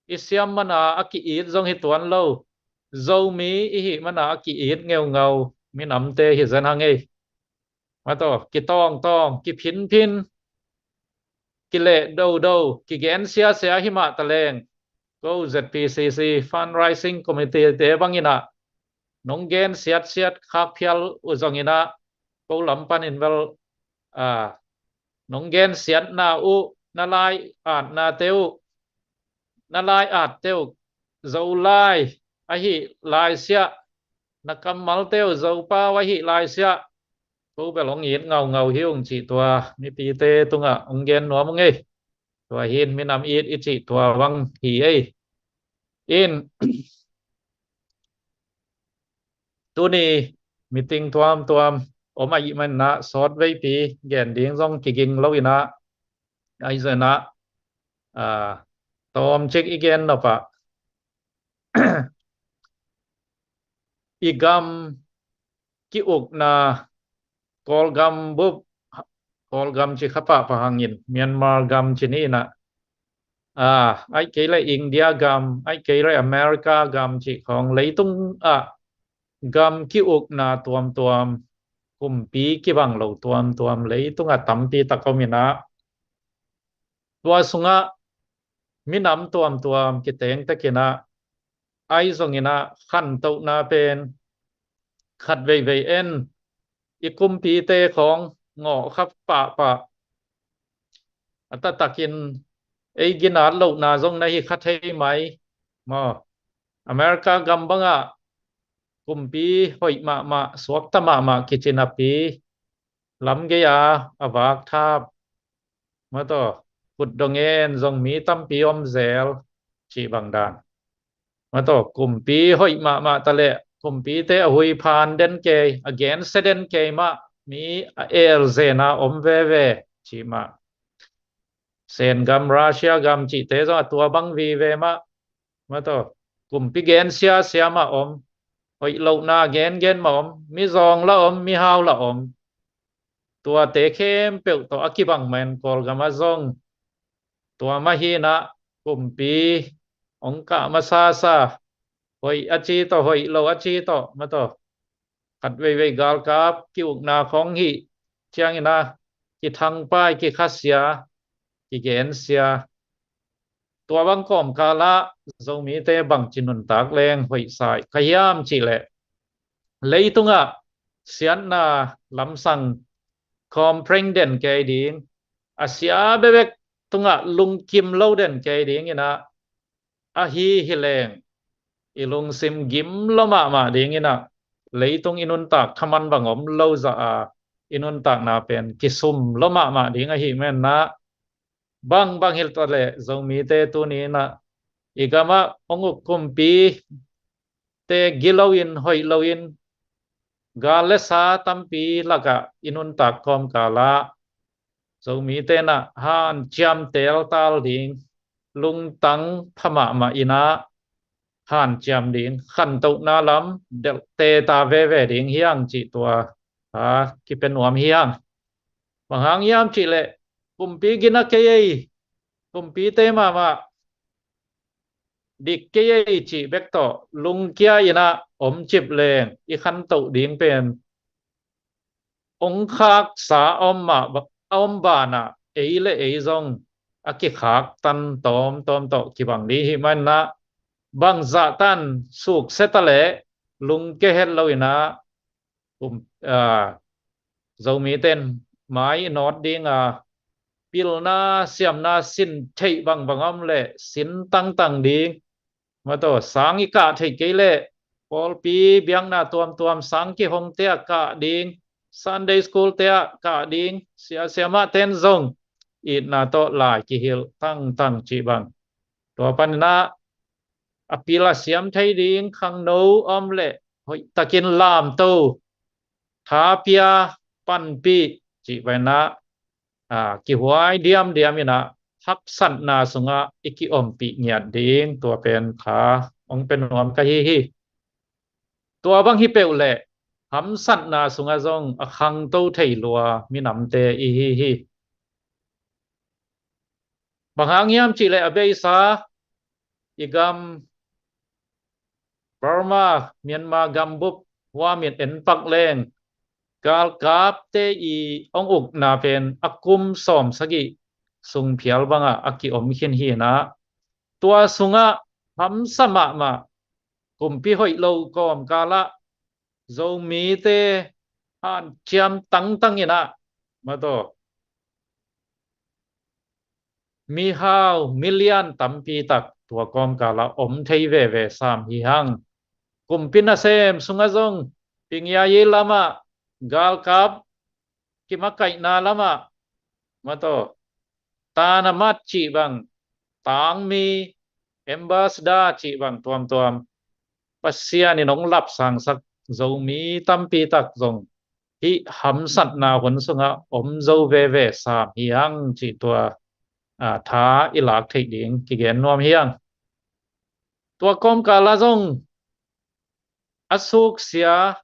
i siam mana a ki-it zong hi tuan lo, Zomi i hih mana a ki-it ngeungau minamte hi zen hang ei. Mataw, kitawngtawng, kiphinphin, kileh dodo, kigen siasia hi mah taleng, ko Z P C C fundraising committee te bangin ah nong gen siatsiat khakphial uh zongin ah, ko lam panin vel, a, nong gen siatna uh, na lai-atnate uh, na lai-atte uh Zolai ahi laisiah, na kammalte uh Zopau ahi laisiah, ko bel hong it ngaungau hi ung cih tua mipite tungah hong gen nuam ung ei. Tua hi in minam it i cih tua bang hi ei. In tuni meeting tuamtuam om ahih manin ah sawtveipi gen ding zong kiging lo in ah, ahi zongin ah, a, tawmcik i gen nop ah, i gam ki-ukna, Kawlgam bup, Kawlgam ci kha pahpah hangin Myanmar gam ci ni in ah, a, ahih kei leh India gam, ahih kei leh America gam cih khawng leitung ah gam ki-ukna tuamtuam, kumpi kibang lo tuamtuam leitung ah tampi tak om in ah, tua sungah minam tuamtuam kiteng tek in ah, ahi zongin ah khantohna pen khat veivei en, i kumpite khawng ngawh kha pahpah, a taktakin ei ginat lohna zong na hi kha thei mai maw. America gam bangah kumpi hoih mahmah, suakta mahmah kici napi, lam gei-a a vak thap, mataw, kut dong en zong mi tampi om zel cih bang dan. Mataw, kumpi hoih mahmah taleh kumpite a huiphan den kei, a gensia den kei mah, mi a elzena om veve cih mah. Sen gam, Russia gam cihte zong a tua bang vive mah. Mataw, kumpi gensia sia mah om, hoih lohna gengen mah om, mizawng la om, mihau la om. Tuate khempeuh tawh a kibang mah in Kawlgam ah zong tua mah hi in ah, kumpi hong kah masasa, hoih a ci tawh, hoih lo a ci tawh, mataw, khat veivei galkap ki-ukna khawng hih ciangin ah kithangpai, kikhasia, kigensia. Tua bang kawmkal ah Zomite bangci nuntak leng hoihsa kha hiam cih leh, leitung ah siatna lamsang khawm preng den kei ding, a sia bekbek tungah lungkim lo den kei ding in ah, ahi hi leng i lungsim gim lo mahmah ding in ah, leitung i nuntak thaman bang om lo zah a, i nuntakna pen kisum lo mahmah ding ahih manin ah, bangbang hi taleh Zomite tuni in ah i gam ah hong uk kumpite gilo in, hoih lo in, gal le sa tampi lakah i nuntak kawmkal ah Zomite in ah hanciam teltal ding, lungtang pha mahmah in ah hanciam ding, khantohna lam delh teta veve ding hi hang cih tua, a, kipia nuam hi hang. Bang hang hiam cih leh, kumpi gina kei ei, kumpite mahmah dik kei ei cih bek tawh lungkia in ah om cip leng, i khantoh ding pen hong khaksa a om mah, a om banah ei le ei zong a kikhaktan tawmtawm tawh kibang ding hi manin ah, bangzah tan suksia taleh lungkia het lo in ah, kum, a, Zomite in mai i nawt ding a, pilna siamna sin theih bangbang om leh sin tangtang ding. Mataw, sang i kah theih kei leh pawlpi biakna tuamtuam sang kihongte ah kah ding, Sunday school te ah kah ding, sia siamahte in zong itna tawh lai kihilh tangtang cih bang. Tua panin ah a pil a siam thei ding khangno om leh hoihtakin lamto, thapia, panpih cih panin ah, a, kihuai diamdiam in ah haksatna sungah i kiompih ngiat ding, tua pen kha hong pia nuam ka hi hi. Tua bang hi peuh leh hamsatna sungah zong a khangto thei lua minamte i hi hi. Bang hang hiam cih leh a beisa i gam Burma, Myanmar gambup huamin en pak leng galkapte i hong ukna pen a kum sawm sagih sung phial bangah a kiom khin hi inah, tua sungah hamsa mahmah kumpi hoih lo kawmkalah Zomite hanciam tangtang inah, mataw, mihau milian tampi tak tua kawmkalah om thei veve sam hi hang. Kumpi nasem sungah zong Pingyai lamah galkap kimakaihna lamah, mataw, tanamat cih bang, tangmi, ambassador cih bang tuamtuam Pasian in hong lapsangsak Zomi tampi tak zong hih hamsatna hun sungah om zo veve sam hi hang cih tua, a, tha i lak theih ding kigen nuam hi hang. Tua kawmkalah zong a suksia,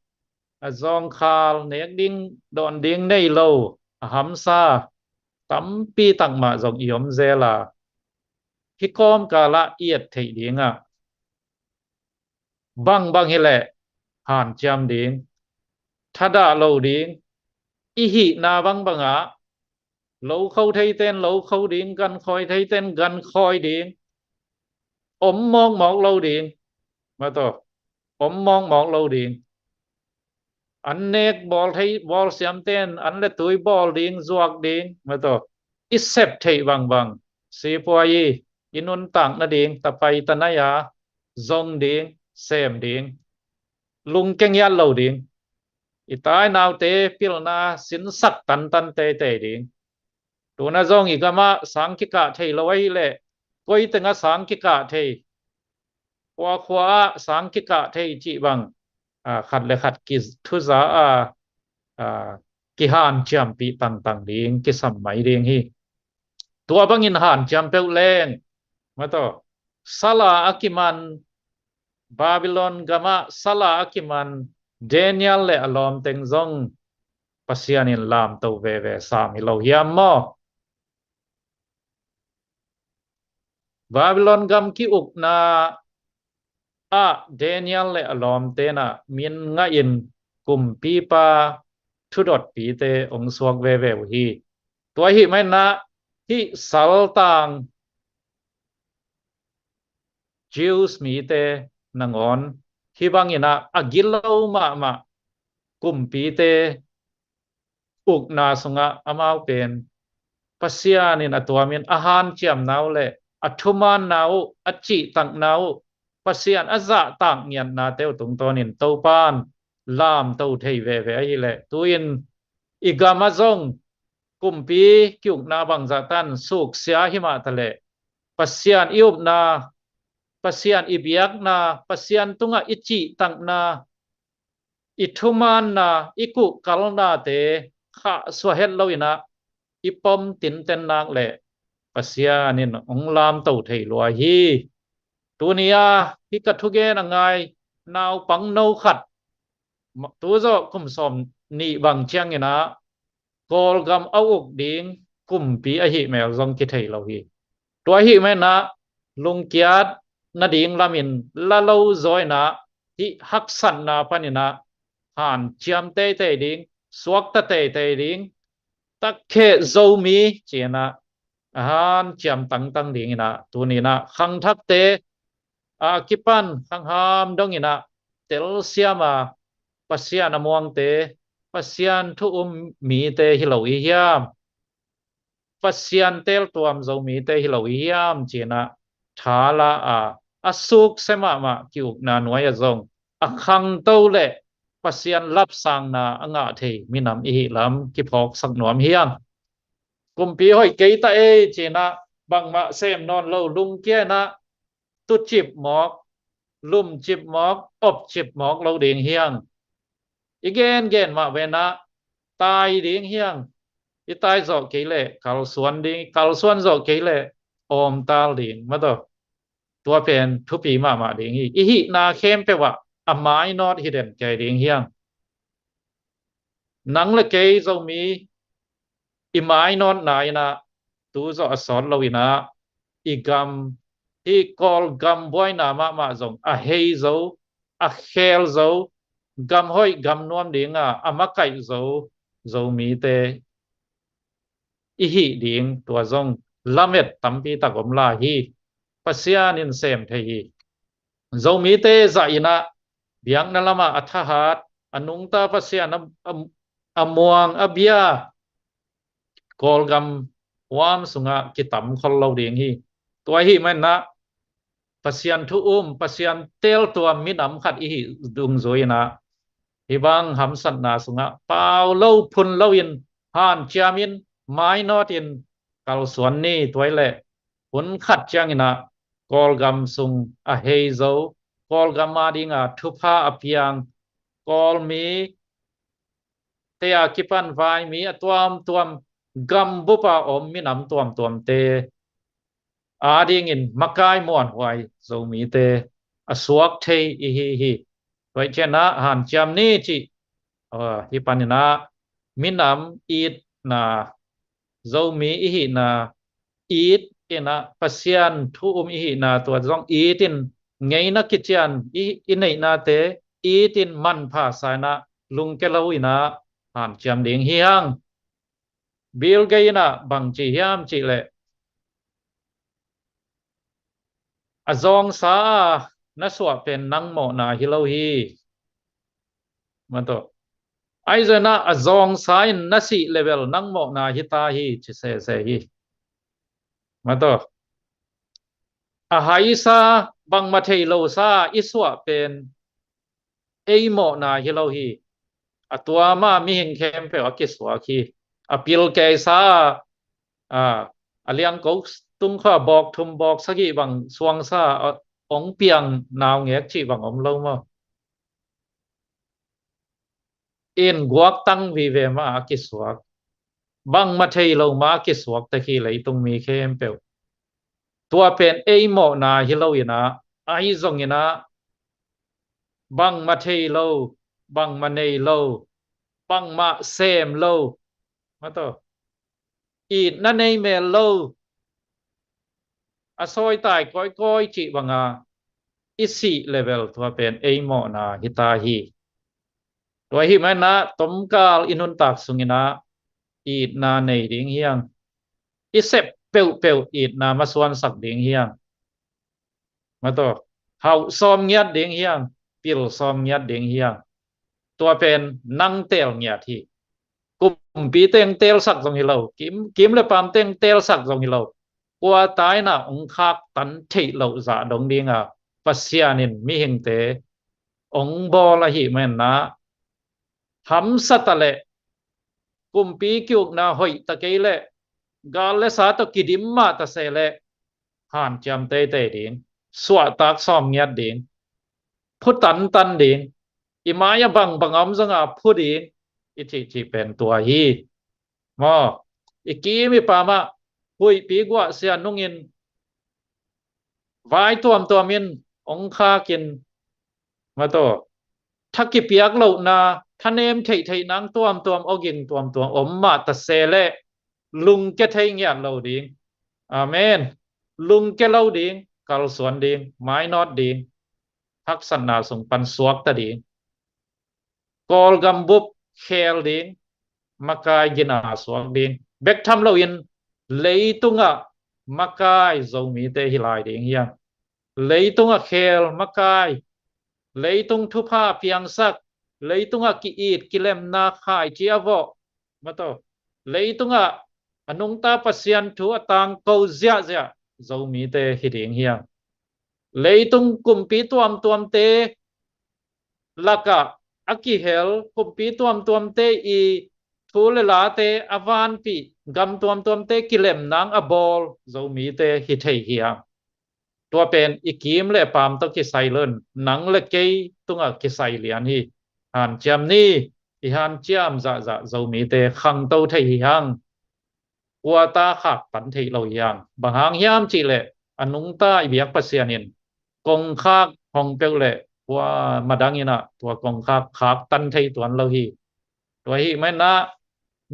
a zawngkhal, nek ding dawn ding nei lo, a hamsa tampi tak mah zong i om zel a, hih kawmkalah i et theih dingah bangbang hileh hanciam ding, thadah lo ding, i hihna bangbangah lo kho theite in lo kho ding, gan khawi theite in gan khawi ding, om mawkmawk lo ding, mataw, om mawkmawk lo ding. An nek bawl thei, bawl siamte in an le tui bawl ding, zuak ding, mataw, i sep theih bangbang, sipuai i, i nuntak nading tapai tanai a zong ding, sem ding, lungke ngiat lo ding, i tainaute pilna sinsak tantan teitei ding. Tuna zong i gamah sang kikah thei lo ahileh koi tengah sang kikah thei, khuakhua ah sang kikah thei cih bang, a, khat le khat kithuza a, a, kihanciampih tangtang ding, kisam mai ding hi. Tua bangin hanciam peuh leng, mataw, sala a kiman, Babylon gamah sala a kiman Daniel le a lawmteng zong Pasian in lamto veve sam hi lo hiam maw? Babylon gam ki-ukna ah Daniel le a lawmte in ah min ngahin kumpipa thudotpite hong suak veve uh hi. Tua ahih manin ah hih saltang Jews mite nangawn hih bangin ah a gilo mahmah kumpite ukna sungah amau pen Pasian in a tuamin a hanciamna uh le a thumaanna uh, a cihtakna uh, Pasian a zahtak ngiatnate uh tungtawnin Topan lamto thei veve ahileh, tu-in i gamah zong kumpi ki-ukna bangzah tan suksia hi mah taleh, Pasian i upna, Pasian i biakna, Pasian tungah i cihtakna, i thumaanna, i kuhkalnate khahsuah het loin ah i pom tinten nak leh Pasian in hong lamto thei lua hi. Tuni-a hih ka thugen a ngai naupang no khat, tu zawh kum sawm nih bang ciangin ah Kawlgam a uk ding kumpi ahih mel zong kithei lo hi. Tua ahih manin ah lungkiat nading lamin la lo zaw in ah hih haksatna panin ah hanciam teitei ding, suakta teitei ding, takheh Zomi ci-in ah a hanciam tangtang dingin ah tuni-in ah khangthakte a kipan khangham dongin ah telsiam a, Pasian a muangte, Pasian thu um mite hi lo i hiam? Pasian teeltuam zo mite hi lo i hiam? Ci-in ah tha la a, a sukse mahmah ki-ukna nuai-ah zong a khangto le Pasian lapsangna a ngah thei minam i hih lam kiphawksak nuam hi hang. Kumpi hoih kei ta ei ci-in ah bangmah sem nawn lo, lungkia-in ah tucip mawk, lumcip mawk, opcip mawk lo ding hi hang. I gengen mah ve-in ah tai ding hi hang. I tai zawh kei leh kalsuan ding, kalsuan zawh kei leh awmtal ding, mataw. Tua pen thupi mahmah ding hi. I hihna khempeuh ah a mainawt hi den kei ding hi hang. Nang le kei Zomi i mainawtna in ah tu zawh a sawt loin ah i gam, hih Kawlgam buaina mahmah zong a hei zo, a khel zo, gam hoih gam nuam dinga a makaih zo Zomite i hih ding tua zong lamet tampi tak om lai hi. Pasian in sem thei hi. Zomite zah inah biakna lamah a thahat, a nungta Pasian a, a, a muang a bia Kawlgam huam sungah kitam khol lo ding hi. Tua hi manah Pasian thu um, Pasian teltuam minam khat i hih dungzui inah hih bang hamsatna sungah pau lo, phun loin, hanciamin, mainawtin kalsuan ni. Tua hi leh hun khat cianginah Kawlgam sung a hei zo, Kawlgam a dinga thupha a piang, Kawlmi te a kipan vaimi a tuamtuam, gambupa om minam tuamtuamte a dingin makai muanhuai Zomite a suak thei i hi hi. Tua hi cianah hanciam ni cih, ah, hih paninah minam itna, Zomi i hihna it inah Pasian thu um i hihna tua zong it in, ngeina kician i, i neihnate it in manpha sa inah lungke lo inah hanciam ding hi hang. Bill Gates inah bang ci hiam cih leh, a zawngsa a na suah pen nang mawhna hi lo hi. Mataw. Ahi zongin ah a zawngsa in na sih leh bel nang mawhna hi ta hi, ci sese hi. Mataw. A haisa, bangmah thei lo sa i suah pen ei mawhna hi lo hi. A tua mah mihing khempeuh a kisuak hi. A pilkei sa a, a liangko tung khua bawk thum bawk sagih bang suangsa a, ong piang naungek cih bang om lo maw? In guaktang vive mah a kisuak, bangmah thei lo mah a kisuak tek hi leitung mi khempeuh. Tua pen ei mawhna hi lo inah, ahi zongin ah bangmah thei lo, bangmah nei lo, bangmah sem lo, mataw, itna nei mel lo, a sawitai kawikawi cih banga i sih leh bel tua pen ei mawhna hi ta hi. Tua hi manah tomkal i nuntak sungin ah itna nei ding hi hang. I sep peuhpeuh itna masuansak ding hi hang. Mataw, hauh sawm ngiat ding hi hang, pil sawm ngiat ding hi hang. Tua pen nang teel ngiat hi. Kumpi teng teelsak zong hi lo, kim, kim leh paam teng teelsak zong hi lo. Kua ta inah ong khaktan theih loh zah dong dinga Pasian in mihingte ong bawl ahih manah, hamsa ta leh, kumpi ki-ukna hoih ta kei leh, gal leh sa tawh kidim mah ta se leh, hanciam teitei ding, suahtak sawm ngiat ding, phu tantan ding, i mai-ah bangbang a om zonga phu ding, i cihcih pen tua hi. Maw, i kim i paam ah huihpi guahsia nungin vai tuamtuam in ong khakin, mataw, tha kipiak lohna, thanem theihtheih nang tuamtuam, awging tuamtuam om mah ta se leh, lungke thei ngiat lo ding. Amen. Lungke lo ding, kalsuan ding, mainawt ding, haksatna sung pan suakta ding. Kawlgam bup khel ding, makai gina suak ding. Bek tham loin leitungah makai Zomite hi lai ding hi hang. Leitungah khel makai, leitung thupha piangsak, leitungah ki-it kilemna khaici a vawh, mataw, leitungah a nungta Pasian thu a tangko ziahziah Zomite hi ding hi hang. Leitung kumpi tuamtuamte lakah a kihel, kumpi tuamtuamte i thu leh late a vanpih, gam tuamtuamte kilem nang a bawl Zomite hi thei hi hang. Tua pen i kim leh paam tawh kisai lo in, nang leh kei tungah kisai lian hi. Hanciam ni, i hanciam zahzah Zomite khangto thei hi hang. Kua ta khaktan theih lo hi hang. Bang hang hiam cih leh, a nungta i biak Pasian in kongkhak hong peuh leh, kua madang inah tua kongkhak khaktan thei tuan lo hi. Tua hi manah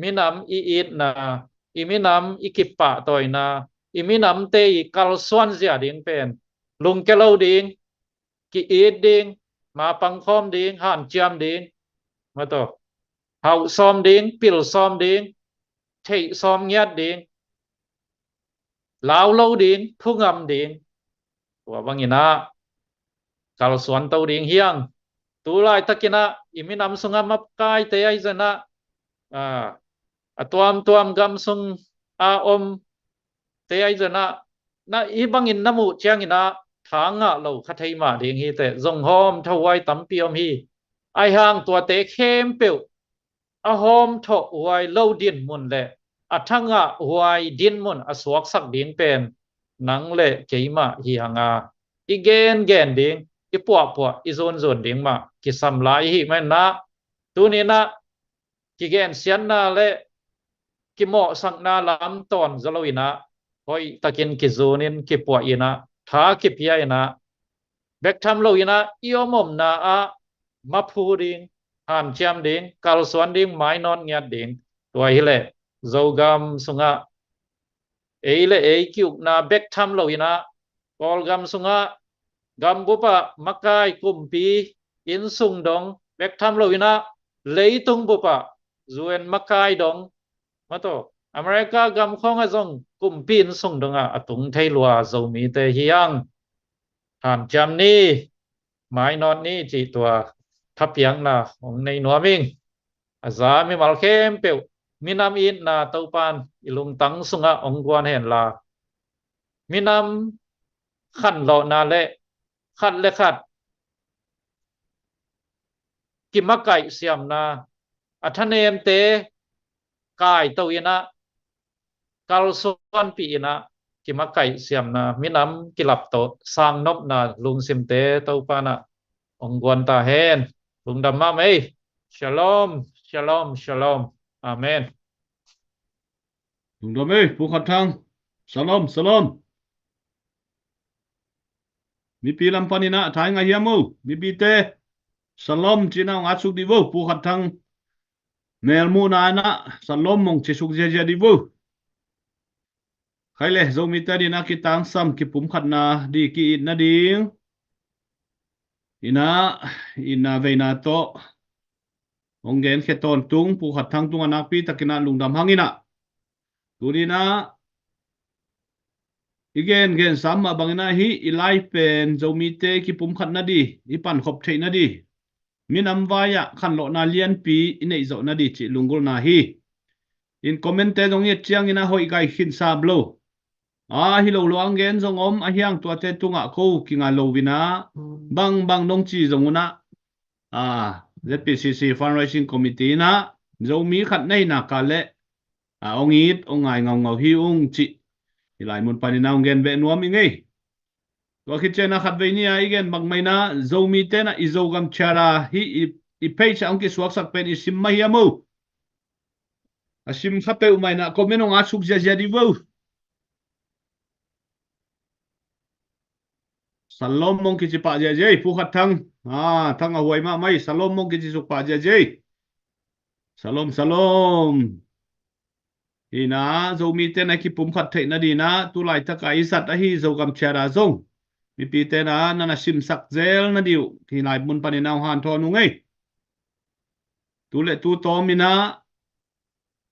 minam i itna, i minam i kipahtawina, i minamte i kalsuan zia ding pen lungke lo ding, ki-it ding, mapang khawm ding, hanciam ding, mataw, hauh sawm ding, pil sawm ding, theih sawm ngiat ding, lau lo ding, thu ngam ding. Tua bangin ah kalsuan to ding hi hang. Tu laitakin ah i minam sungah makaite ahi zongin ah, a, a tuamtuam gam sung a omte ahi zongin ah, na hih bangin na muh ciangin ah tha ngah lo kha thei mah ding hi teh, zong hawmthahuai tampi om hi. Ahi hang tuate khempeuh a hawmthawh huai lo dinmun le a tha ngah huai dinmun a suaksak ding pen nang le keimah hi hang a, i gengen ding, i puahpuah, i zunzun ding mah kisam lai i hih manin ah, tuni-in ah kigensiatna le kimawhsakna lam tawn zaw loin ah, hoihtakin kizunin, kipuahin ah, tha kipia-in ah, bek tham loin ah i om omna ah maphu ding, hanciam ding, kalsuan ding, mainawt ngiat ding. Tua hileh Zogam sungah ei le ei ki-ukna bek tham loin ah, Kawlgam sungah gambup ah makai kumpi innsung dong bek tham loin ah, leitung bup ah U N makai dong, mataw, America gam khawngah zong kumpi innsung dongah a tung thei lua Zomite hi hang. Hanciam ni, mainawt ni cih tua thapiakna hong nei nuam ing. A za mimal khempeuh minam itna Topan i lungtang sungah hong guan henla, minam khanlawhna le khat le khat kimakaih siamna, a thanemte kaito-in ah, kalsuanpih-in ah, kimakaih siamna, minam kilap tawh sangnopna lungsimte Topan ah hong guan ta hen. Lungdam mahmah ei. Shalom, shalom, shalom. Amen. Lungdam ei, Pu Khat Thang. Shalom, shalom. Mipi lam panin ah tha i ngah hiam o? Mipite, shalom cihna hong atsuk dih vo, Pu Khat Thang melmuhna in ah shalom hong cisuk ziazia dih vo. Khai le, Zomite adingin ah kitangsam, kipumkhatna ding, ki-itna ding in ah, itna veina tawh hong genkhia tawntung Pu Khat Thang tungah nakpi takin ah lungdam hang in ah, tuni-in ah i gengen sam mah bangin ah hih i live pen Zomite kipumkhat nading, i pankhop theih nading, minam vai-ah khanlawhna lianpi i neih zawh nading cih lunggulhna hi. In comment-te zong i et ciangin ah hoih gai khinsa lo. A hi lo lo ang gen zong om, ahi hang tuate tungah ko kinga lo-in ah, bangbang nong ci zong un ah, a, Z P C C Fundraising Committee in ah Zomi khat na hihna kah leh, a, hong it hong ngai ngaungau hi ung cih hih lai mun panin ah hong gen beh nuam ing ei. Tua khit ciangin ah khatvei ni-a i gen bangmah in ah, Zomite in ah i Zogam Charter hih i, i page ah hong kisuaksak pen i sim mah hiam o? A sim kha peuhmah in ah comment hong atsuk ziazia dih vo. Shalom mong kici pah ziazia ei, Pu Khat Thang. A, Thang a huai mahmah ei, shalom mong kici suk pah ziazia ei. Shalom, shalom. Hi in ah, Zomite in ah kipumkhat theih nading in ah, tu laitak a i zat ahi Zogam Charter zong mipite in ah na na simsak zel nading uh hih lai mun panin ah hong hanthawn ung ei. Tu le tu tawm in ah,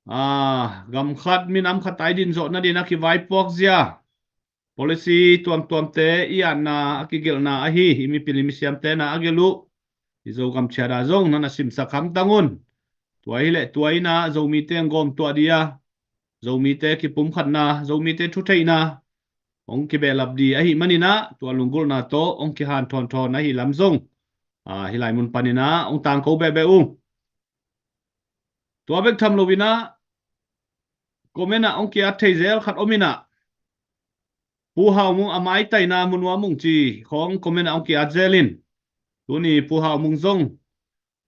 a, gam khat minam khat a i din zawh nading in ah kivaipuak zia policy tuamtuamte i atna a kigelhna ahi, i mipil i misiamte in ah a gelh uh i Zogam Charter zong na na simsak hamtang un. Tua hileh tua in ah Zomite hong gawmtuah ding a, Zomite kipumkhatna, Zomite thutheihna hong kibehlap ding ahih manin ah, tua lunggulhna tawh hong kihanthawn thawn ahih lam zong, a, hih lai mun panin ah hong tangko behbeh ung. Tua bek tham lo-in ah comment ah hong ki-at thei zel khat om in ah, Pu Hau Mung a maitaina mu nuam ung ci khawng comment ah hong ki-at zel in. Tuni Pu Hau Mung zong,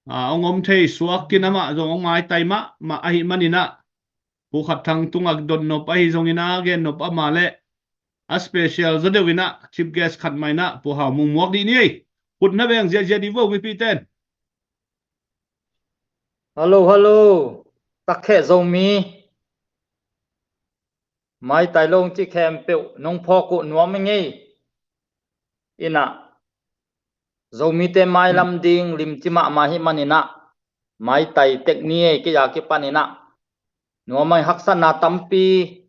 a, hong om thei suak khin, amah zong hong maitai mahmah ahih manin ah, Pu Khat Thang tungah dotnop ahi zongin ah, gennop amah leh a special zaw deuh in ah, chief guest khat mah in ah Pu Hau Mung muak dih ni ei. Khut na beng ziazia dih vo, mipite in. Hallo, hallo. Takkheh Zomi. maitai lo hong ci khempeuh nong phawk uh nuam ing ei. Inah, Zomite mailam ding limci mahmah hi maninah, maitai tek ni ei, kei a kipaninah nuam ing. Haksatna tampi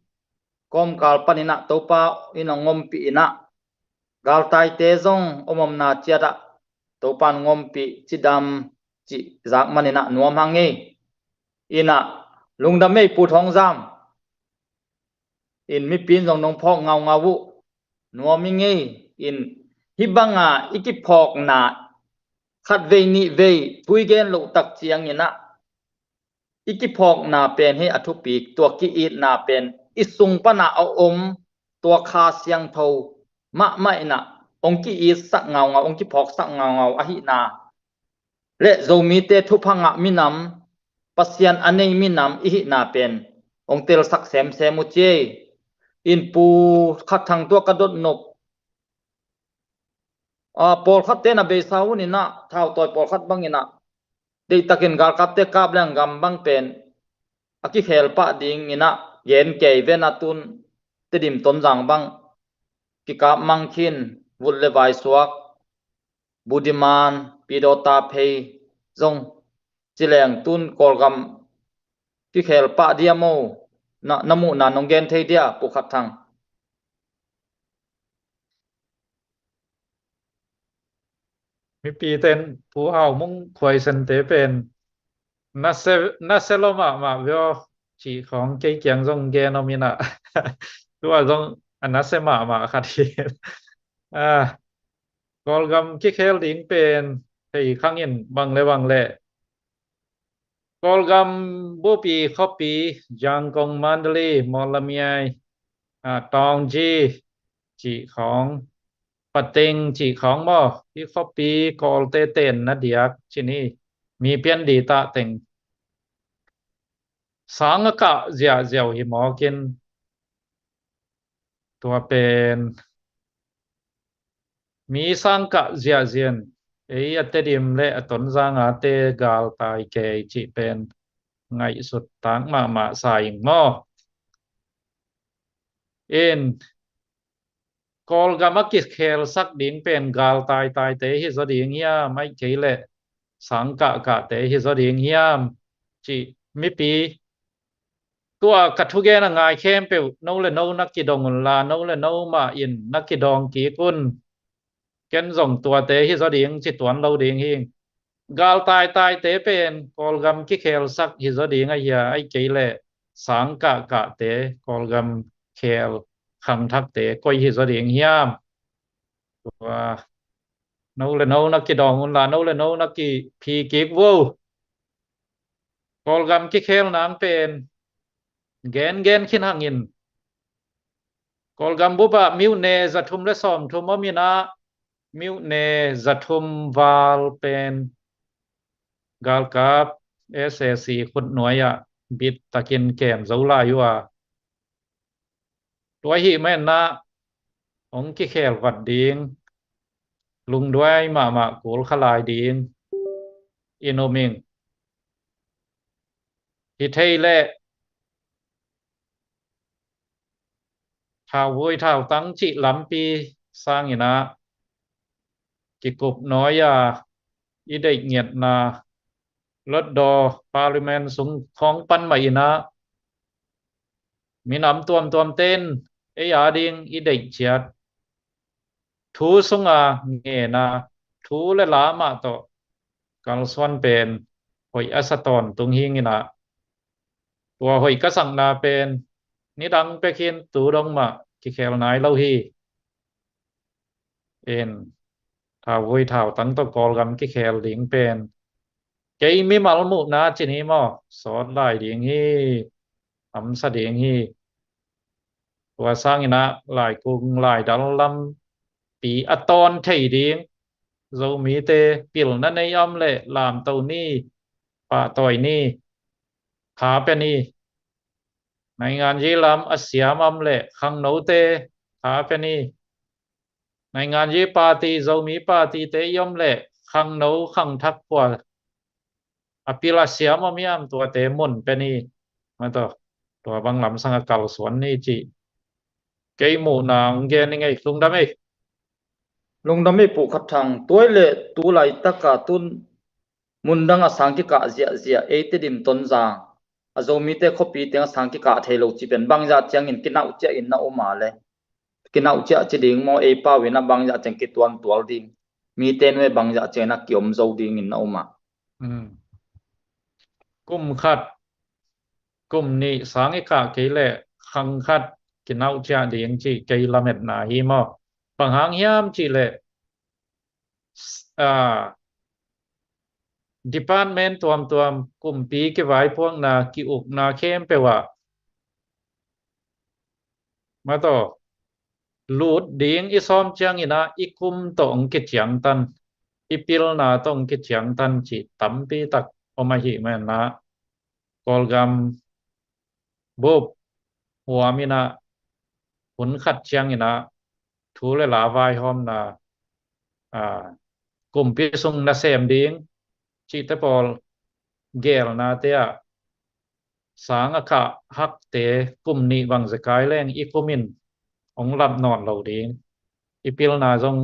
kawmkal paninah Topa in hong ompih inah, galtaite zong om omna ciatah Topa in hong ompih, cidam cih zak maninah nuam hang ei. Inah, lungdam ei Pu Thawng Zam. In mipi in zong nong phawk ngaungau uh nuam ing ei. In, hih banga i kiphawkna khatvei nihvei thu i gen loh tak cianginah, i kiphawkna pen hi a thupi, tua ki-itna pen i sung pana a om, tua Kha Siangtho mahmah inah hong ki-itsak ngaungau, hong kiphawksak ngaungau ahihna le Zomite thupha ngah minam, Pasian a nei minam i hihna pen hong telsak semsem uh ci ei. In, Pu Khat Thang, tua ka dotnop, a, pawlkhatte na beisa hun inah, thautawi pawlkhat banginah deihtakin galkapte kap leng gam bang pen a kikhel pah dinginah gen kei ven. A tun Tedim Tonzang bang kikap mang khin, vut le vai suak, Budiman, Pidawta phei zong ci leng tun Kawlgam kikhel pah dia maw? Na, na muhna nong gen thei dia, Pu Khat Thang? Mipi ten Pu Hau Mung Khuai Sente pen na se, na se lo mahmah vio cih khawng kei kiang zong gen om inah, tua zong a na se mahmah khat hi. Ah, Kawlgam kikhel ding pen thei khang in, bang le bang le Kawlgam bupi khuapi, Zangkong, Mandalay, Mawlamyine, a, Taunggyi cih khawng, Pateng cih khawng maw, hih khuapi Kawlte tenna diak ci ni, mi pian di tah teng sang a kah ziahziah uh hi mawk in, tua pen mi sang kah ziahziah in, ei a Tedim le a Tonzang a te galtai kei cih pen ngaihsut tak mahmah sa ing maw? In, Kawlgam a kikhelsak ding pen galtai taite hi zaw ding hiam, ahih kei leh sang kah kahte hi zaw ding hiam cih mipi, tua ka thugen a ngai khempeuh, no le no na kidong unla, no le no mah in na kidawng kik un. Ken zong tuate hi zaw ding ci tuan lo ding hi. Galtai taite pen Kawlgam kikhelsak hi zaw ding ahia, ahih kei leh sang kah kahte, Kawlgam khel khangthakte koi hi zaw ding hiam? Tua, no le no na kidawng unla, no le no na kiphi kik vo. Kawlgam kikhel nang pen gen gen khin hangin, Kawlgam bup ah myone za thum le sawm thum om inah, myone za thum val pen galkap S A C khutnuai ah bit takin kem zo lai uh a, tua hi mah in ah hong kikhel vat ding, lungduai mahmah kul kha lai ding in um ing. Hi thei leh thauvui thautang cih lampi sangin ah kikup nawi a i deih ngiatna, Hlutdaw, Parliament sung khawng pan mah in ah minam tuamtuamte in ei a ding i deih ciat thu sunga ngen a, thu le la mah tawh kalsuan pen hoih a sa tawntung hi ing in ah, tua hoih ka sakna pen nidang pek hi in, tu dong mah kikhel nai lo hi. In, thauvui thautang tawh Kawlgam kikhel ding pen kei mimal muhna ci ni maw, sawt lai ding hi, hamsa ding hi. Tua sangin ah laikung laidal lampi a tawn thei ding, Zomite pilna nei om leh lamto ni, pahtawi ni, tha pia ni. Nainganzi lam a siam om leh khangnote tha pia ni. Nainganzi party, Zomi party te i om leh khangno khangthak kua a pil a siam om hiam, tuate mun pia ni. Mataw, tua bang lamsang a kalsuan ni cih Kei muhna hong gen ing ei, lungdam ei. Lungdam ei Pu Khat Thang, tua leh tu laitaka tun mundanga sang kikah ziahziah, ei Tedim, Tonzang, a Zomite khuapi tengah sang kikah thei lo cih pen bangzah ciangin kinauh ciah in na um a leh, kinauh ciah ci ding maw, ei pau in a bangzah ciang kituantual ding, mite nuai bangzah ciangin a kiom zo dingin na um a? Hmm. Kum khat, kum nih sang i kah kei leh khang khat kinauh ciah ding cih kei lametna hi maw. Bang hang hiam cih leh, ah, department tuamtuam, kumpi kivaipuakna, ki-ukna khempeuh ah, mataw, lut ding i sawm ciangin ah i kum tawh hong kiciangtan, i pilna tawh hong kiciangtan cih tampi tak om ahih manin ah, Kawlgam bup huam in ah hun khat ciangin ah thu le la vaihawmna, aa, kumpi sung nasem ding cihte pawl geelnate ah, sang a kah hakte kum nih bang zekai leng i kum in hong lap nawn lo ding, i pilna zong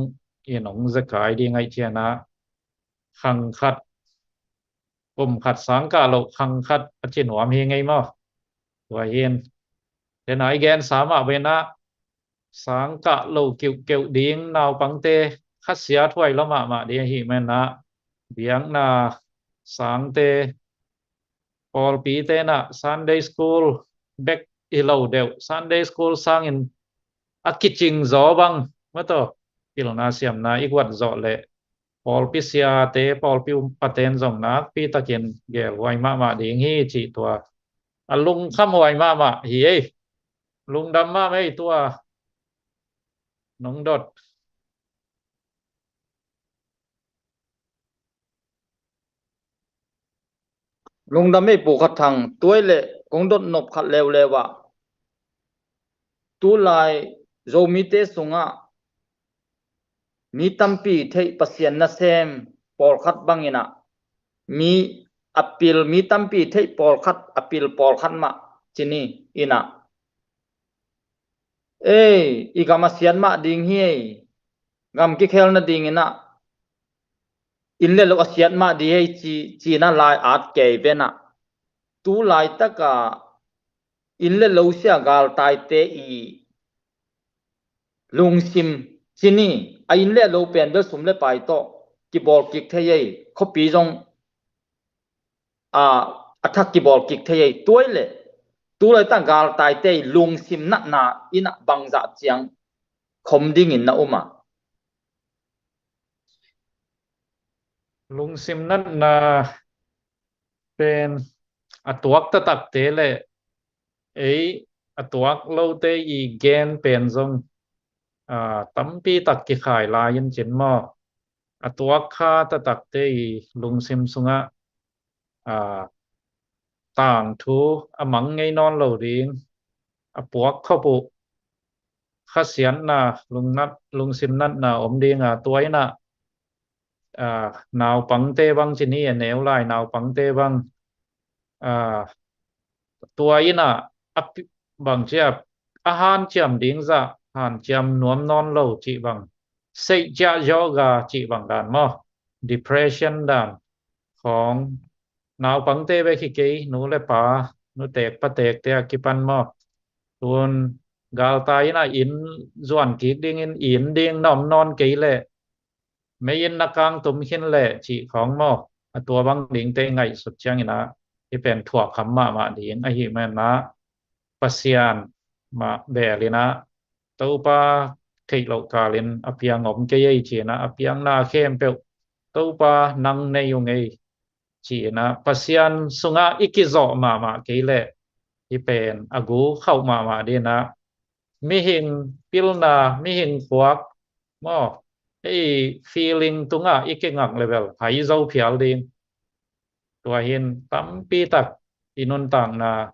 in hong zekai ding ahih ciangin ah, khang khat, kum khat sang kah loh khang khat a ci nuam hi ngei maw? Tua hi in, den a i gensa mah bangin ah, sang kah lo kiuhkeuh ding naupangte khasia thuai lo mahmah ding ahih manin ah, biakna sangte, pawlpite in ah Sunday school bek hi lo deuh, Sunday school sangin a kicing zaw bang, mataw, pilna siamna i guat zawh leh pawlpi siate, pawlpi upaten zong nakpi takin gelhuai mahmah ding hi cih tua a lungkhamhuai mahmah hi ei. Lungdam mahmah ei tua nong dot. Lungdam ei Pu Khat Thang, tua leh kong dot nop khat leuleu ah, tulai Zomite sungah mi tampi theih, Pasian nasem pawlkhat bangin ah, mi a pil, mi tampi theih pawlkhat, a pil pawlkhat mah ci ni in ah, ei, i gam a siat mah ding hi ei, gam kikhel nadingin ah inn le lo a siat mah ding hi ei ci, ci-in ah lai at kei ven ah, tu laitaka inn le lo sia galtaite i lungsim ci ni, a inn le lo pen bel sum le pai tawh kibawl kik thei ei, khuapi zong a, a thak kibawl kik thei ei. Tua leh tu laitak galtaite i lungsim natna in ah bangzah ciang khom dingin na um a? Lungsim natna pen a tuak taktakte leh ei a tuak lote i gen pen zong, aa, tampi tak kikhai lai in cin maw? A tuak kha taktakte i lungsim sungah, aa, tangthu a mang ngei nawn lo ding, a puak khop uh khasiatna, lungnat, lungsim natna om ding a, tua in ah, aa, naupangte bang ci ni, a neu lai naupangte bang, aa, tua in ah a pi-, bang ci a, a hanciam ding zah hanciam nuam nawn lo cih bang, seih ciah yoga cih bang dan maw, depression dan khawng, naupangte bek hi kei, nu le pa, nuteek pateekte a kipan maw, tun galtai in ah inn zuan kik dingin inn ding na om nawn kei leh, mei in na kangtum khin leh cih khawng maw, a tua bang dingte ngaihsut ciangin ah, hih pen thuakham mahmah ding ahih manin ah, Pasian mah beel in ah, Topa theih loh kalin a piang om kei ei ci-in ah, a piangna khempeuh Topa nang nei ung ei ci-in ah, Pasian sungah i kizawh mahmah kei leh, hih pen a gu khauh mahmah ding in ah, mihing pilna, mihing khuak maw, ei feeling tungah i kingak leh bel hai zo phial ding. Tua hi in tampi tak i nuntakna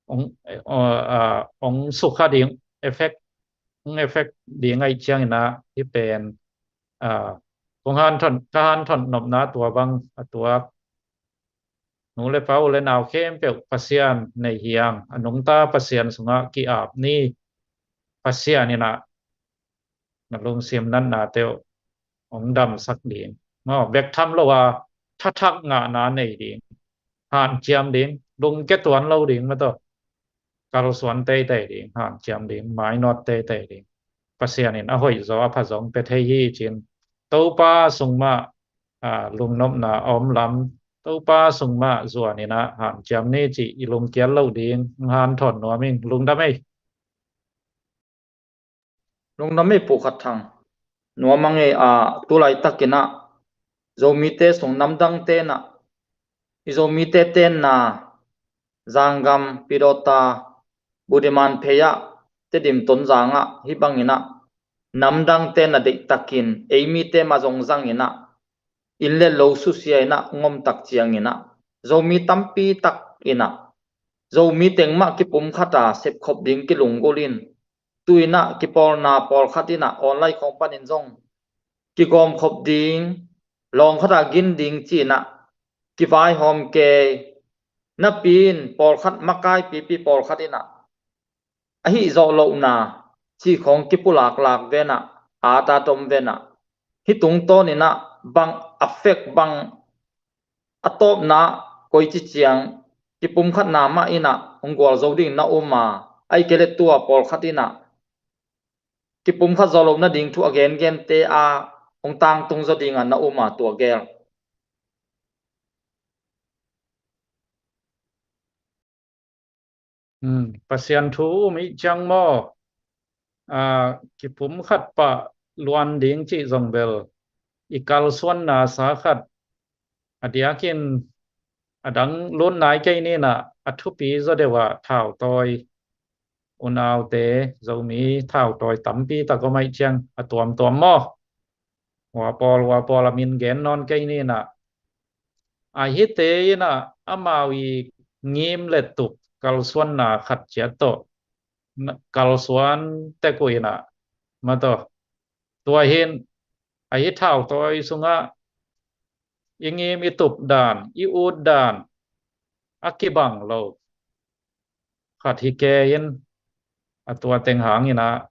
hong, aa, hong sukha ding, effect, hong effect ding ahih ciangin ah, hih pen, aa, kong hanthawn, ka hanthawn nopna tua bang, a tuak nu le pa, u le nau khempeuh Pasian nei hi hang, a nungta Pasian sungah ki-ap ni. Pasian in ah na lungsim natnate uh hong damsak ding. Maw, bek tham lo a thathak ngahna nei ding, hanciam ding, lungke tuan lo ding, maw taw. Kalsuan teitei ding, hanciam ding, mainawt teitei ding. Pasian in a hoih zaw a pha zaw hong pia thei hi ci-in Topa sung mah, a, lungnopna a om lam, Topa sung mah zuan in ah hanciam ni cih i lungkiat loh ding hong hanthawn nuam ing. Lungdam ei. Lungdam ei Pu Khat Thang. Nuam a ngei a, tu laitak in ah Zomite sung namdangte in ah i Zomite tenna Zanggam, Pidawta, Budiman phei ah, Tedim, Tonzang ah, hih bangin ah namdangte in ah deihtakin ei mite mah zong zangin ah, inn le lo susia in ah hong omtak ciangin ah Zomi tampi tak in ah Zomi teng mah kipumkhat a sepkhop ding kilunggulh in, tu-in ah kipawlna pawlkhat in ah online khawng panin zong kigawmkhop ding, lawng khat a gin ding ci-in ah kivaihawm kei, napi-in pawlkhat makaipipi pawlkhat in ah a hih zawh lohna cih khawng kipulaklak ve in ah, a tatom ve in ah, hih tungtawn in ah bang a fek, bang a tawpna, koici ciang kipumkhatna mah in ah hong gualzo ding na um a, ahih kei leh tua pawlkhat in ah kipumkhat zawh loh nading thu a gengente a hong tangtung zaw ding a na um a, tua gel. Hmm, Pasian thu um ih ciang maw, a, kipumkhat pah luan ding cih zong bel i kalsuanna sa khat a diakin a dang lut nai kei ni in ah, a thupi zaw deuh ah thautawi, unaute, Zomi thautawi tampi tak om ahih ciang a tuamtuam maw, hua pawl hua pawl a min gen nawn kei ni in ah, a hihte in ah amau i ngim le tup kalsuanna khat ciat tawh kalsuan tek uh in ah, maw taw. Tua hi in a hih thautawi sungah i ngim i tup dan, i ut dan a kibang lo khat hi kei in, a tua teng hang in ah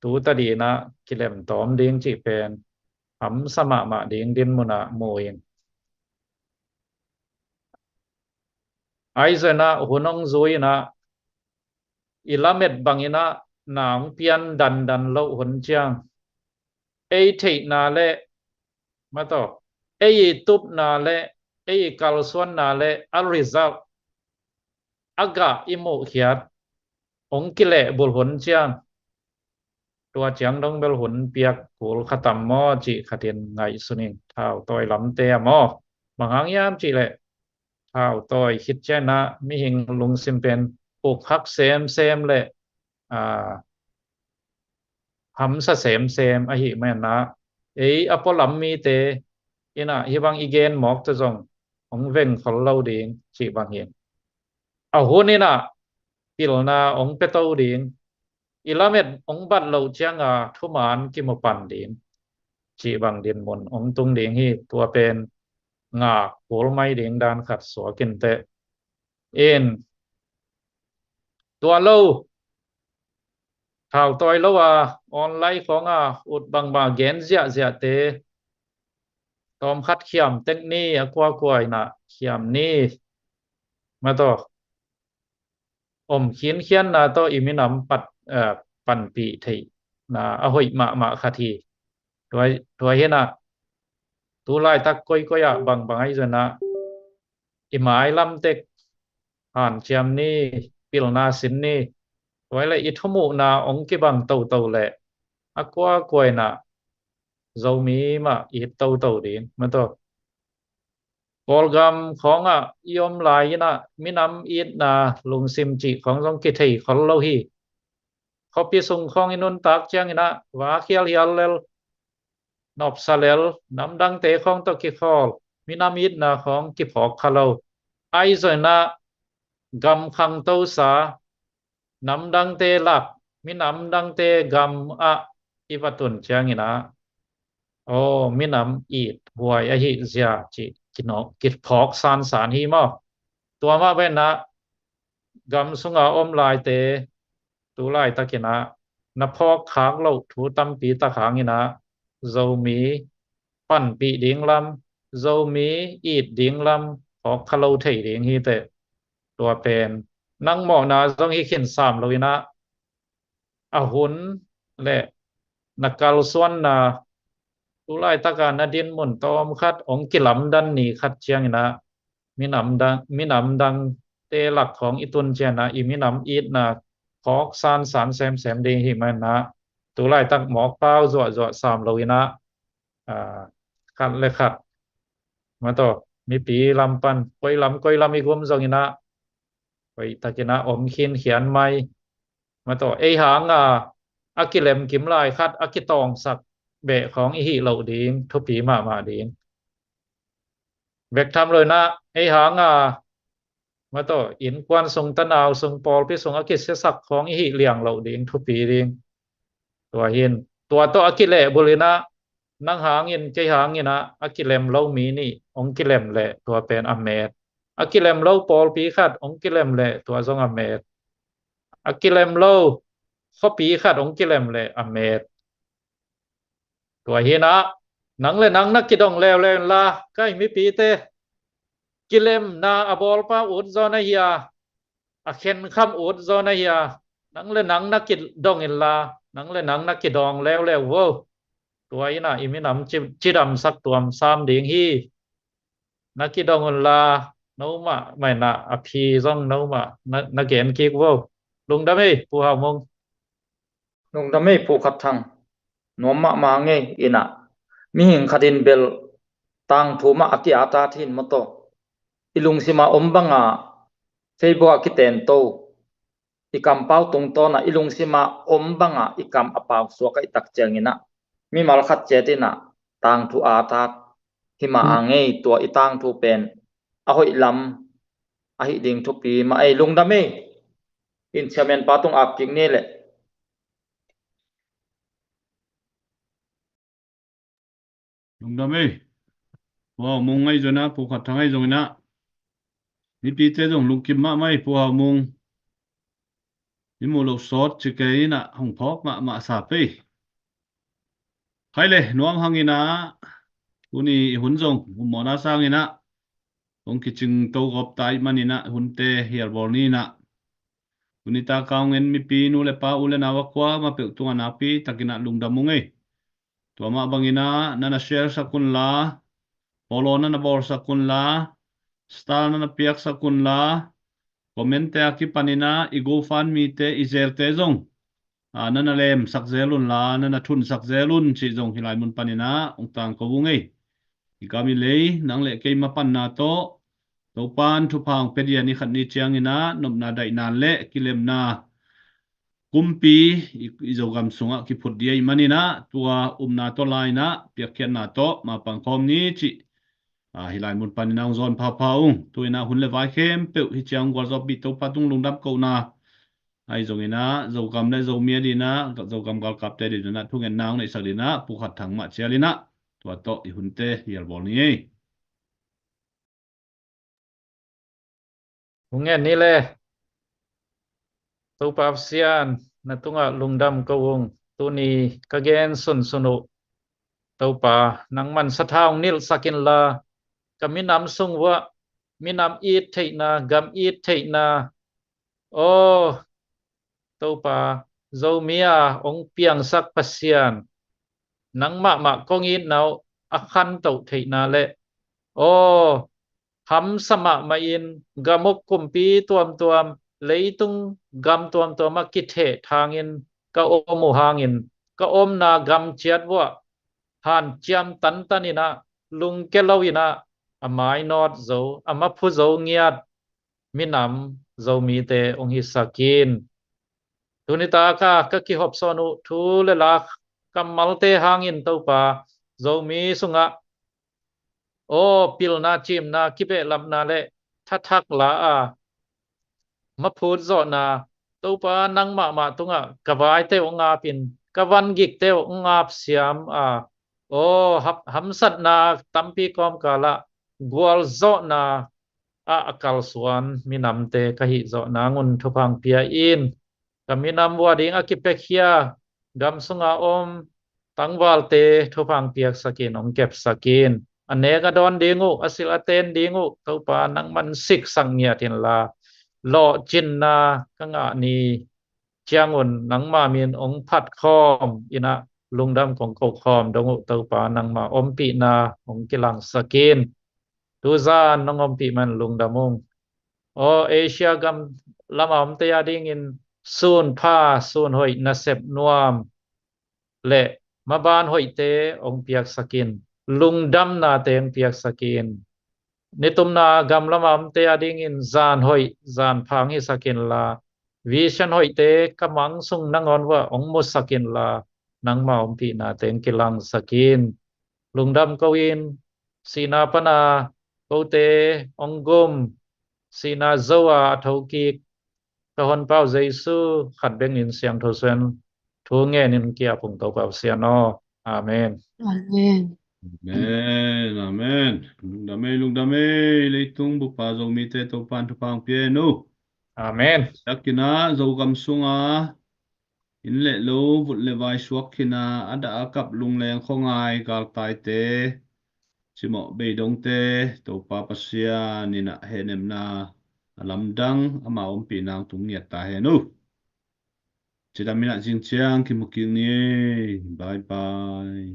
tu tadih in ah kilemtawm ding cih pen hamsa mahmah ding dinmun ah mu ing. Ahi zongin ah hun hong zui in ah i lamet bangin ah na hong pian dandan loh hun ciang, ei theihna le, maw taw, ei i tupna le ei i kalsuanna le a result, a gah i muhkhiat hong kilehbulh hun ciang, tua ciang dong bel hun piak kul kha tam maw cih khat in ngaihsun ing. Thautawi lamte ah maw, bang hang hiam cih leh thautawi khit ciang in ah mihing lungsim pen uk hak semsem le, a, hamsa semsem ahih manin ah, ei a pualam mite in ah hih bang i gen mawk tawh zong hong veng khol lo ding cih bang hi. A hun in ah pilna hong pia to ding, i lamet hong bat loh ciang a thuman kimu pan ding cih bang dinmun hong tung ding hi. Tua pen ngak kul mai ding dan khat suak in teh. In tua lo, thautawi lo a online khawng a ut bangbang gen ziahziahte tawmkhat khiam tek ni, a kuakua in ah khiam ni, maw taw. Om khinkhianna tawh i minam pat, eh, panpih theihna a hoih mahmah khat hi. Tua, tua hi in ah tu laitak koikoi ah bangbang ahi zongin ah i mailam tek hanciam ni, pilna sin ni. Tua hi leh i thumuhna hong kibang toto leh a kuakua in ah Zomi mah i hi toto ding, maw taw. Kawlgam khawng ah i om lai in ah minam itna lungsim cih khawng zong kithei khol lo hi. Khuapi sung khawng i nuntak ciang in ah va khialhial lel, nopsa lel, namdangte khawng tawh kikhawl, minam itna khawng kiphawk kha lo. Ahi zongin ah gam khangtosa, namdangte lak, minamdangte gam ah i va tun ciang in ah, aw, minam it huai ahih zia cih kinawh, kiphawk sansan hi maw. Tua mah bangin ah gam sunga om laite tu laitak in ah na phawk khak loh thu tampi tak hangin ah Zomi panpih ding lam, Zomi it ding lam phawk kha lo thei ding hi teh. Tua pen nang mawhna zong hi khin sam lo in ah, a hun le na kalsuanna, tu laitaka na dinmun tawm khat hong kilamdan ni khat ciangin ah minam dang, minam dangte lak khawng i tun ciangin ah i minam itna phawk sansan semsem ding hi manin ah, tu laitak mawk pau zuahzuah sam lo in ah, aa, khat le khat, mataw, mipi lam pan koi lam koi lam i gum zongin ah, hoih takin ah om khinkhian mai, mataw, ei hanga a kilemkim lai khat a kitawngsak beh khawng i hih loh ding thupi mahmah ding. Bek tham lo in ah ei hanga, mataw, innkuan sung, tanau sung, pawlpi sung a kisiasak khawng i hih liang loh ding thupi ding. Tua hin, tua tawh a kilehbul in ah, nang hangin kei hangin ah a kilem lo mi nih hong kilem leh tua pen a met. A kilem lo pawlpi khat hong kilem leh tua zong a met. A kilem lo khuapi khat hong kilem leh a met. Tua hi in ah, nang le nang na kidong leuleu inla, ka i mipite, kilemna a bawlpa ut zaw na hi a, a khenkham ut zaw na hi a, nang le nang na kidong inla, nang le nang na kidawng leuleu vo. Tua in ah i minam ci, cidamsak tuam sam ding hi. Na kidong unla, no mah mah in ah a phi zong no mah na, na gen kik vo. Lungdam ei, Pu Hau Mung. Lungdam ei, Pu Khat Thang. Nuam mahmah ngei in ah, mihing khat in bel tangthu mah a ki-atat hi in, mataw, i lungsima om banga Facebook a kiten to, i kampau tungtawna i lungsima om banga i kam a pau suak a i tak ciangin ah, mimal khat ciat in ah tangthu atat hi mah a ngei. Tua i tangthu pen a hoih lam a hih ding thupi mah ei. Lungdam ei. In chairman pa tung ap kik ni leh. Lungdam ei. Pu Hau Mung ahi zongin ah, Pu Khat Thang ahi zongin ah, mipite zong lungkim mahmah ei. Pu Hau Mung, i muh loh sawt ci kei in ah, hong phawk mahmah sa pei. Khai le, nuam hangin ah, tuni i hun zong um mawhna sangin ah hong kicing to gawp ta ahih manin ah, hunte hial bawl ni in ah, tuni taka hong en mipi nu le pa, u le nau a kuamah peuh tungah nakpi takin ah lungdam ung ei. Tua mah bangin ah na na share sak unla, follow na na bawlsak unla, star na na piaksak unla, comment-te a kipanin ah i GoFundMe-te, i Zelle-te zong, aa, na na lemsak zel unla, na na thunsak zel un cih zong hih lai mun panin ah hong tangko ung ei. I gam i lei, nang le kei mapanna tawh, Topa'n thupha hong pia ding a, ni khat ni ciangin ah nopna daihna le kilemna kumpi i, i Zogam sungah kiphut ding ahih manin ah, tua upna tawh, laina, piakkhiatna tawh mapang khawm ni cih, aa, hih lai mun panin ah hong zawn phapha ung. Tu-in ah hun le vai khempeuh hih ciang gualzawhpih Topa tung lungdam kohna ahi zongin ah, Zogam le Zomi a dingin ah, Zogam galkapte dingin ah thungetna hong neihsak dingin ah Pu Khat Thang mah cial in ah, tua tawh i hunte hial bawl ni ei. Hong en ni le. Topa Pasian, na tungah lungdam ko ung. Tuni ka gen sunsun uh, Topa, nangman sathau hong nilhsak inla, ka minam sung uah minam it theihna, gam it theihna, aw, Topa, Zomi a hong piangsak Pasian, nang mahmah kong itna uh a khantoh theihna le, aw, hamsa mahmah in gam uk kumpi tuamtuam, leitung gam tuamtuam ah kitheh thangin ka om uh hangin, ka omna gam ciat uah hanciam tantan in ah, lungke lo in ah, a mainawt zo, a maphu zo ngiat minam Zomite hong hisak in. Tuni taka ka kihopsawn uh thu le la kammalte hangin, Topa, Zomi sungah, aw, pilna, cimna, kibehlapna le thathak la a, maphut zawhna, Topa, nang mahmah tungah ka vaite uh hong apin, ka vangikte uh hong apsiam a, aw, hap-, hamsatna tampi kawmkalah gualzawhna ah a kalsuan minamte ka hih zawh nangun thupha hong pia in. Ka minam uah ding a kipiakhia gam sunga om tangvalte thupha hong piaksakin, hong kepsakin. A nek a dawn ding uh, a silh a ten ding uh, Topa nangman siksak ngiat inla, lawhcinna ka ngah ni ciangun nangma min hong phat khawm in ah lungdam kong ko khawm dong uh, Topa nangma ompihna hong kilangsakin. Tuzan nong ompih man lungdam ung. Aw, Asia gam lama omte a dingin sun pha, sun hoih, nasep nuam le maban hoihte hong piaksakin, lungdamnate hong piaksakin. Nitumna gam lama omte a dingin zan hoih, zan pha hong hisakin la, vision hoihte ka mang sung nangawn uah hong musakin la, nangma ompihnate hong kilangsakin. Lungdam ko in, sihna pana kote hong gum, sihna zo a a thokik ka honpau Jesu khat bek min siangtho suan thu ngenin ki-ap ung, Topa Pasian aw. Amen. Amen. Amen, amen. Lungdam ei, lungdam ei, leitung bupa Zomite Topan thupha hong pia hen uh. Amen. Takin ah Zogam sunga inn le lo, vut le vai suak khin a, a dah a kap lungleng khuangai galtaite, cimawh beidongte, Topa Pasian in ah hehnemna a lamdang, ama ompihna hong tung ngiat ta hen uh. Cidam in ah zing ciang kimu kik ni ei. Bye bye.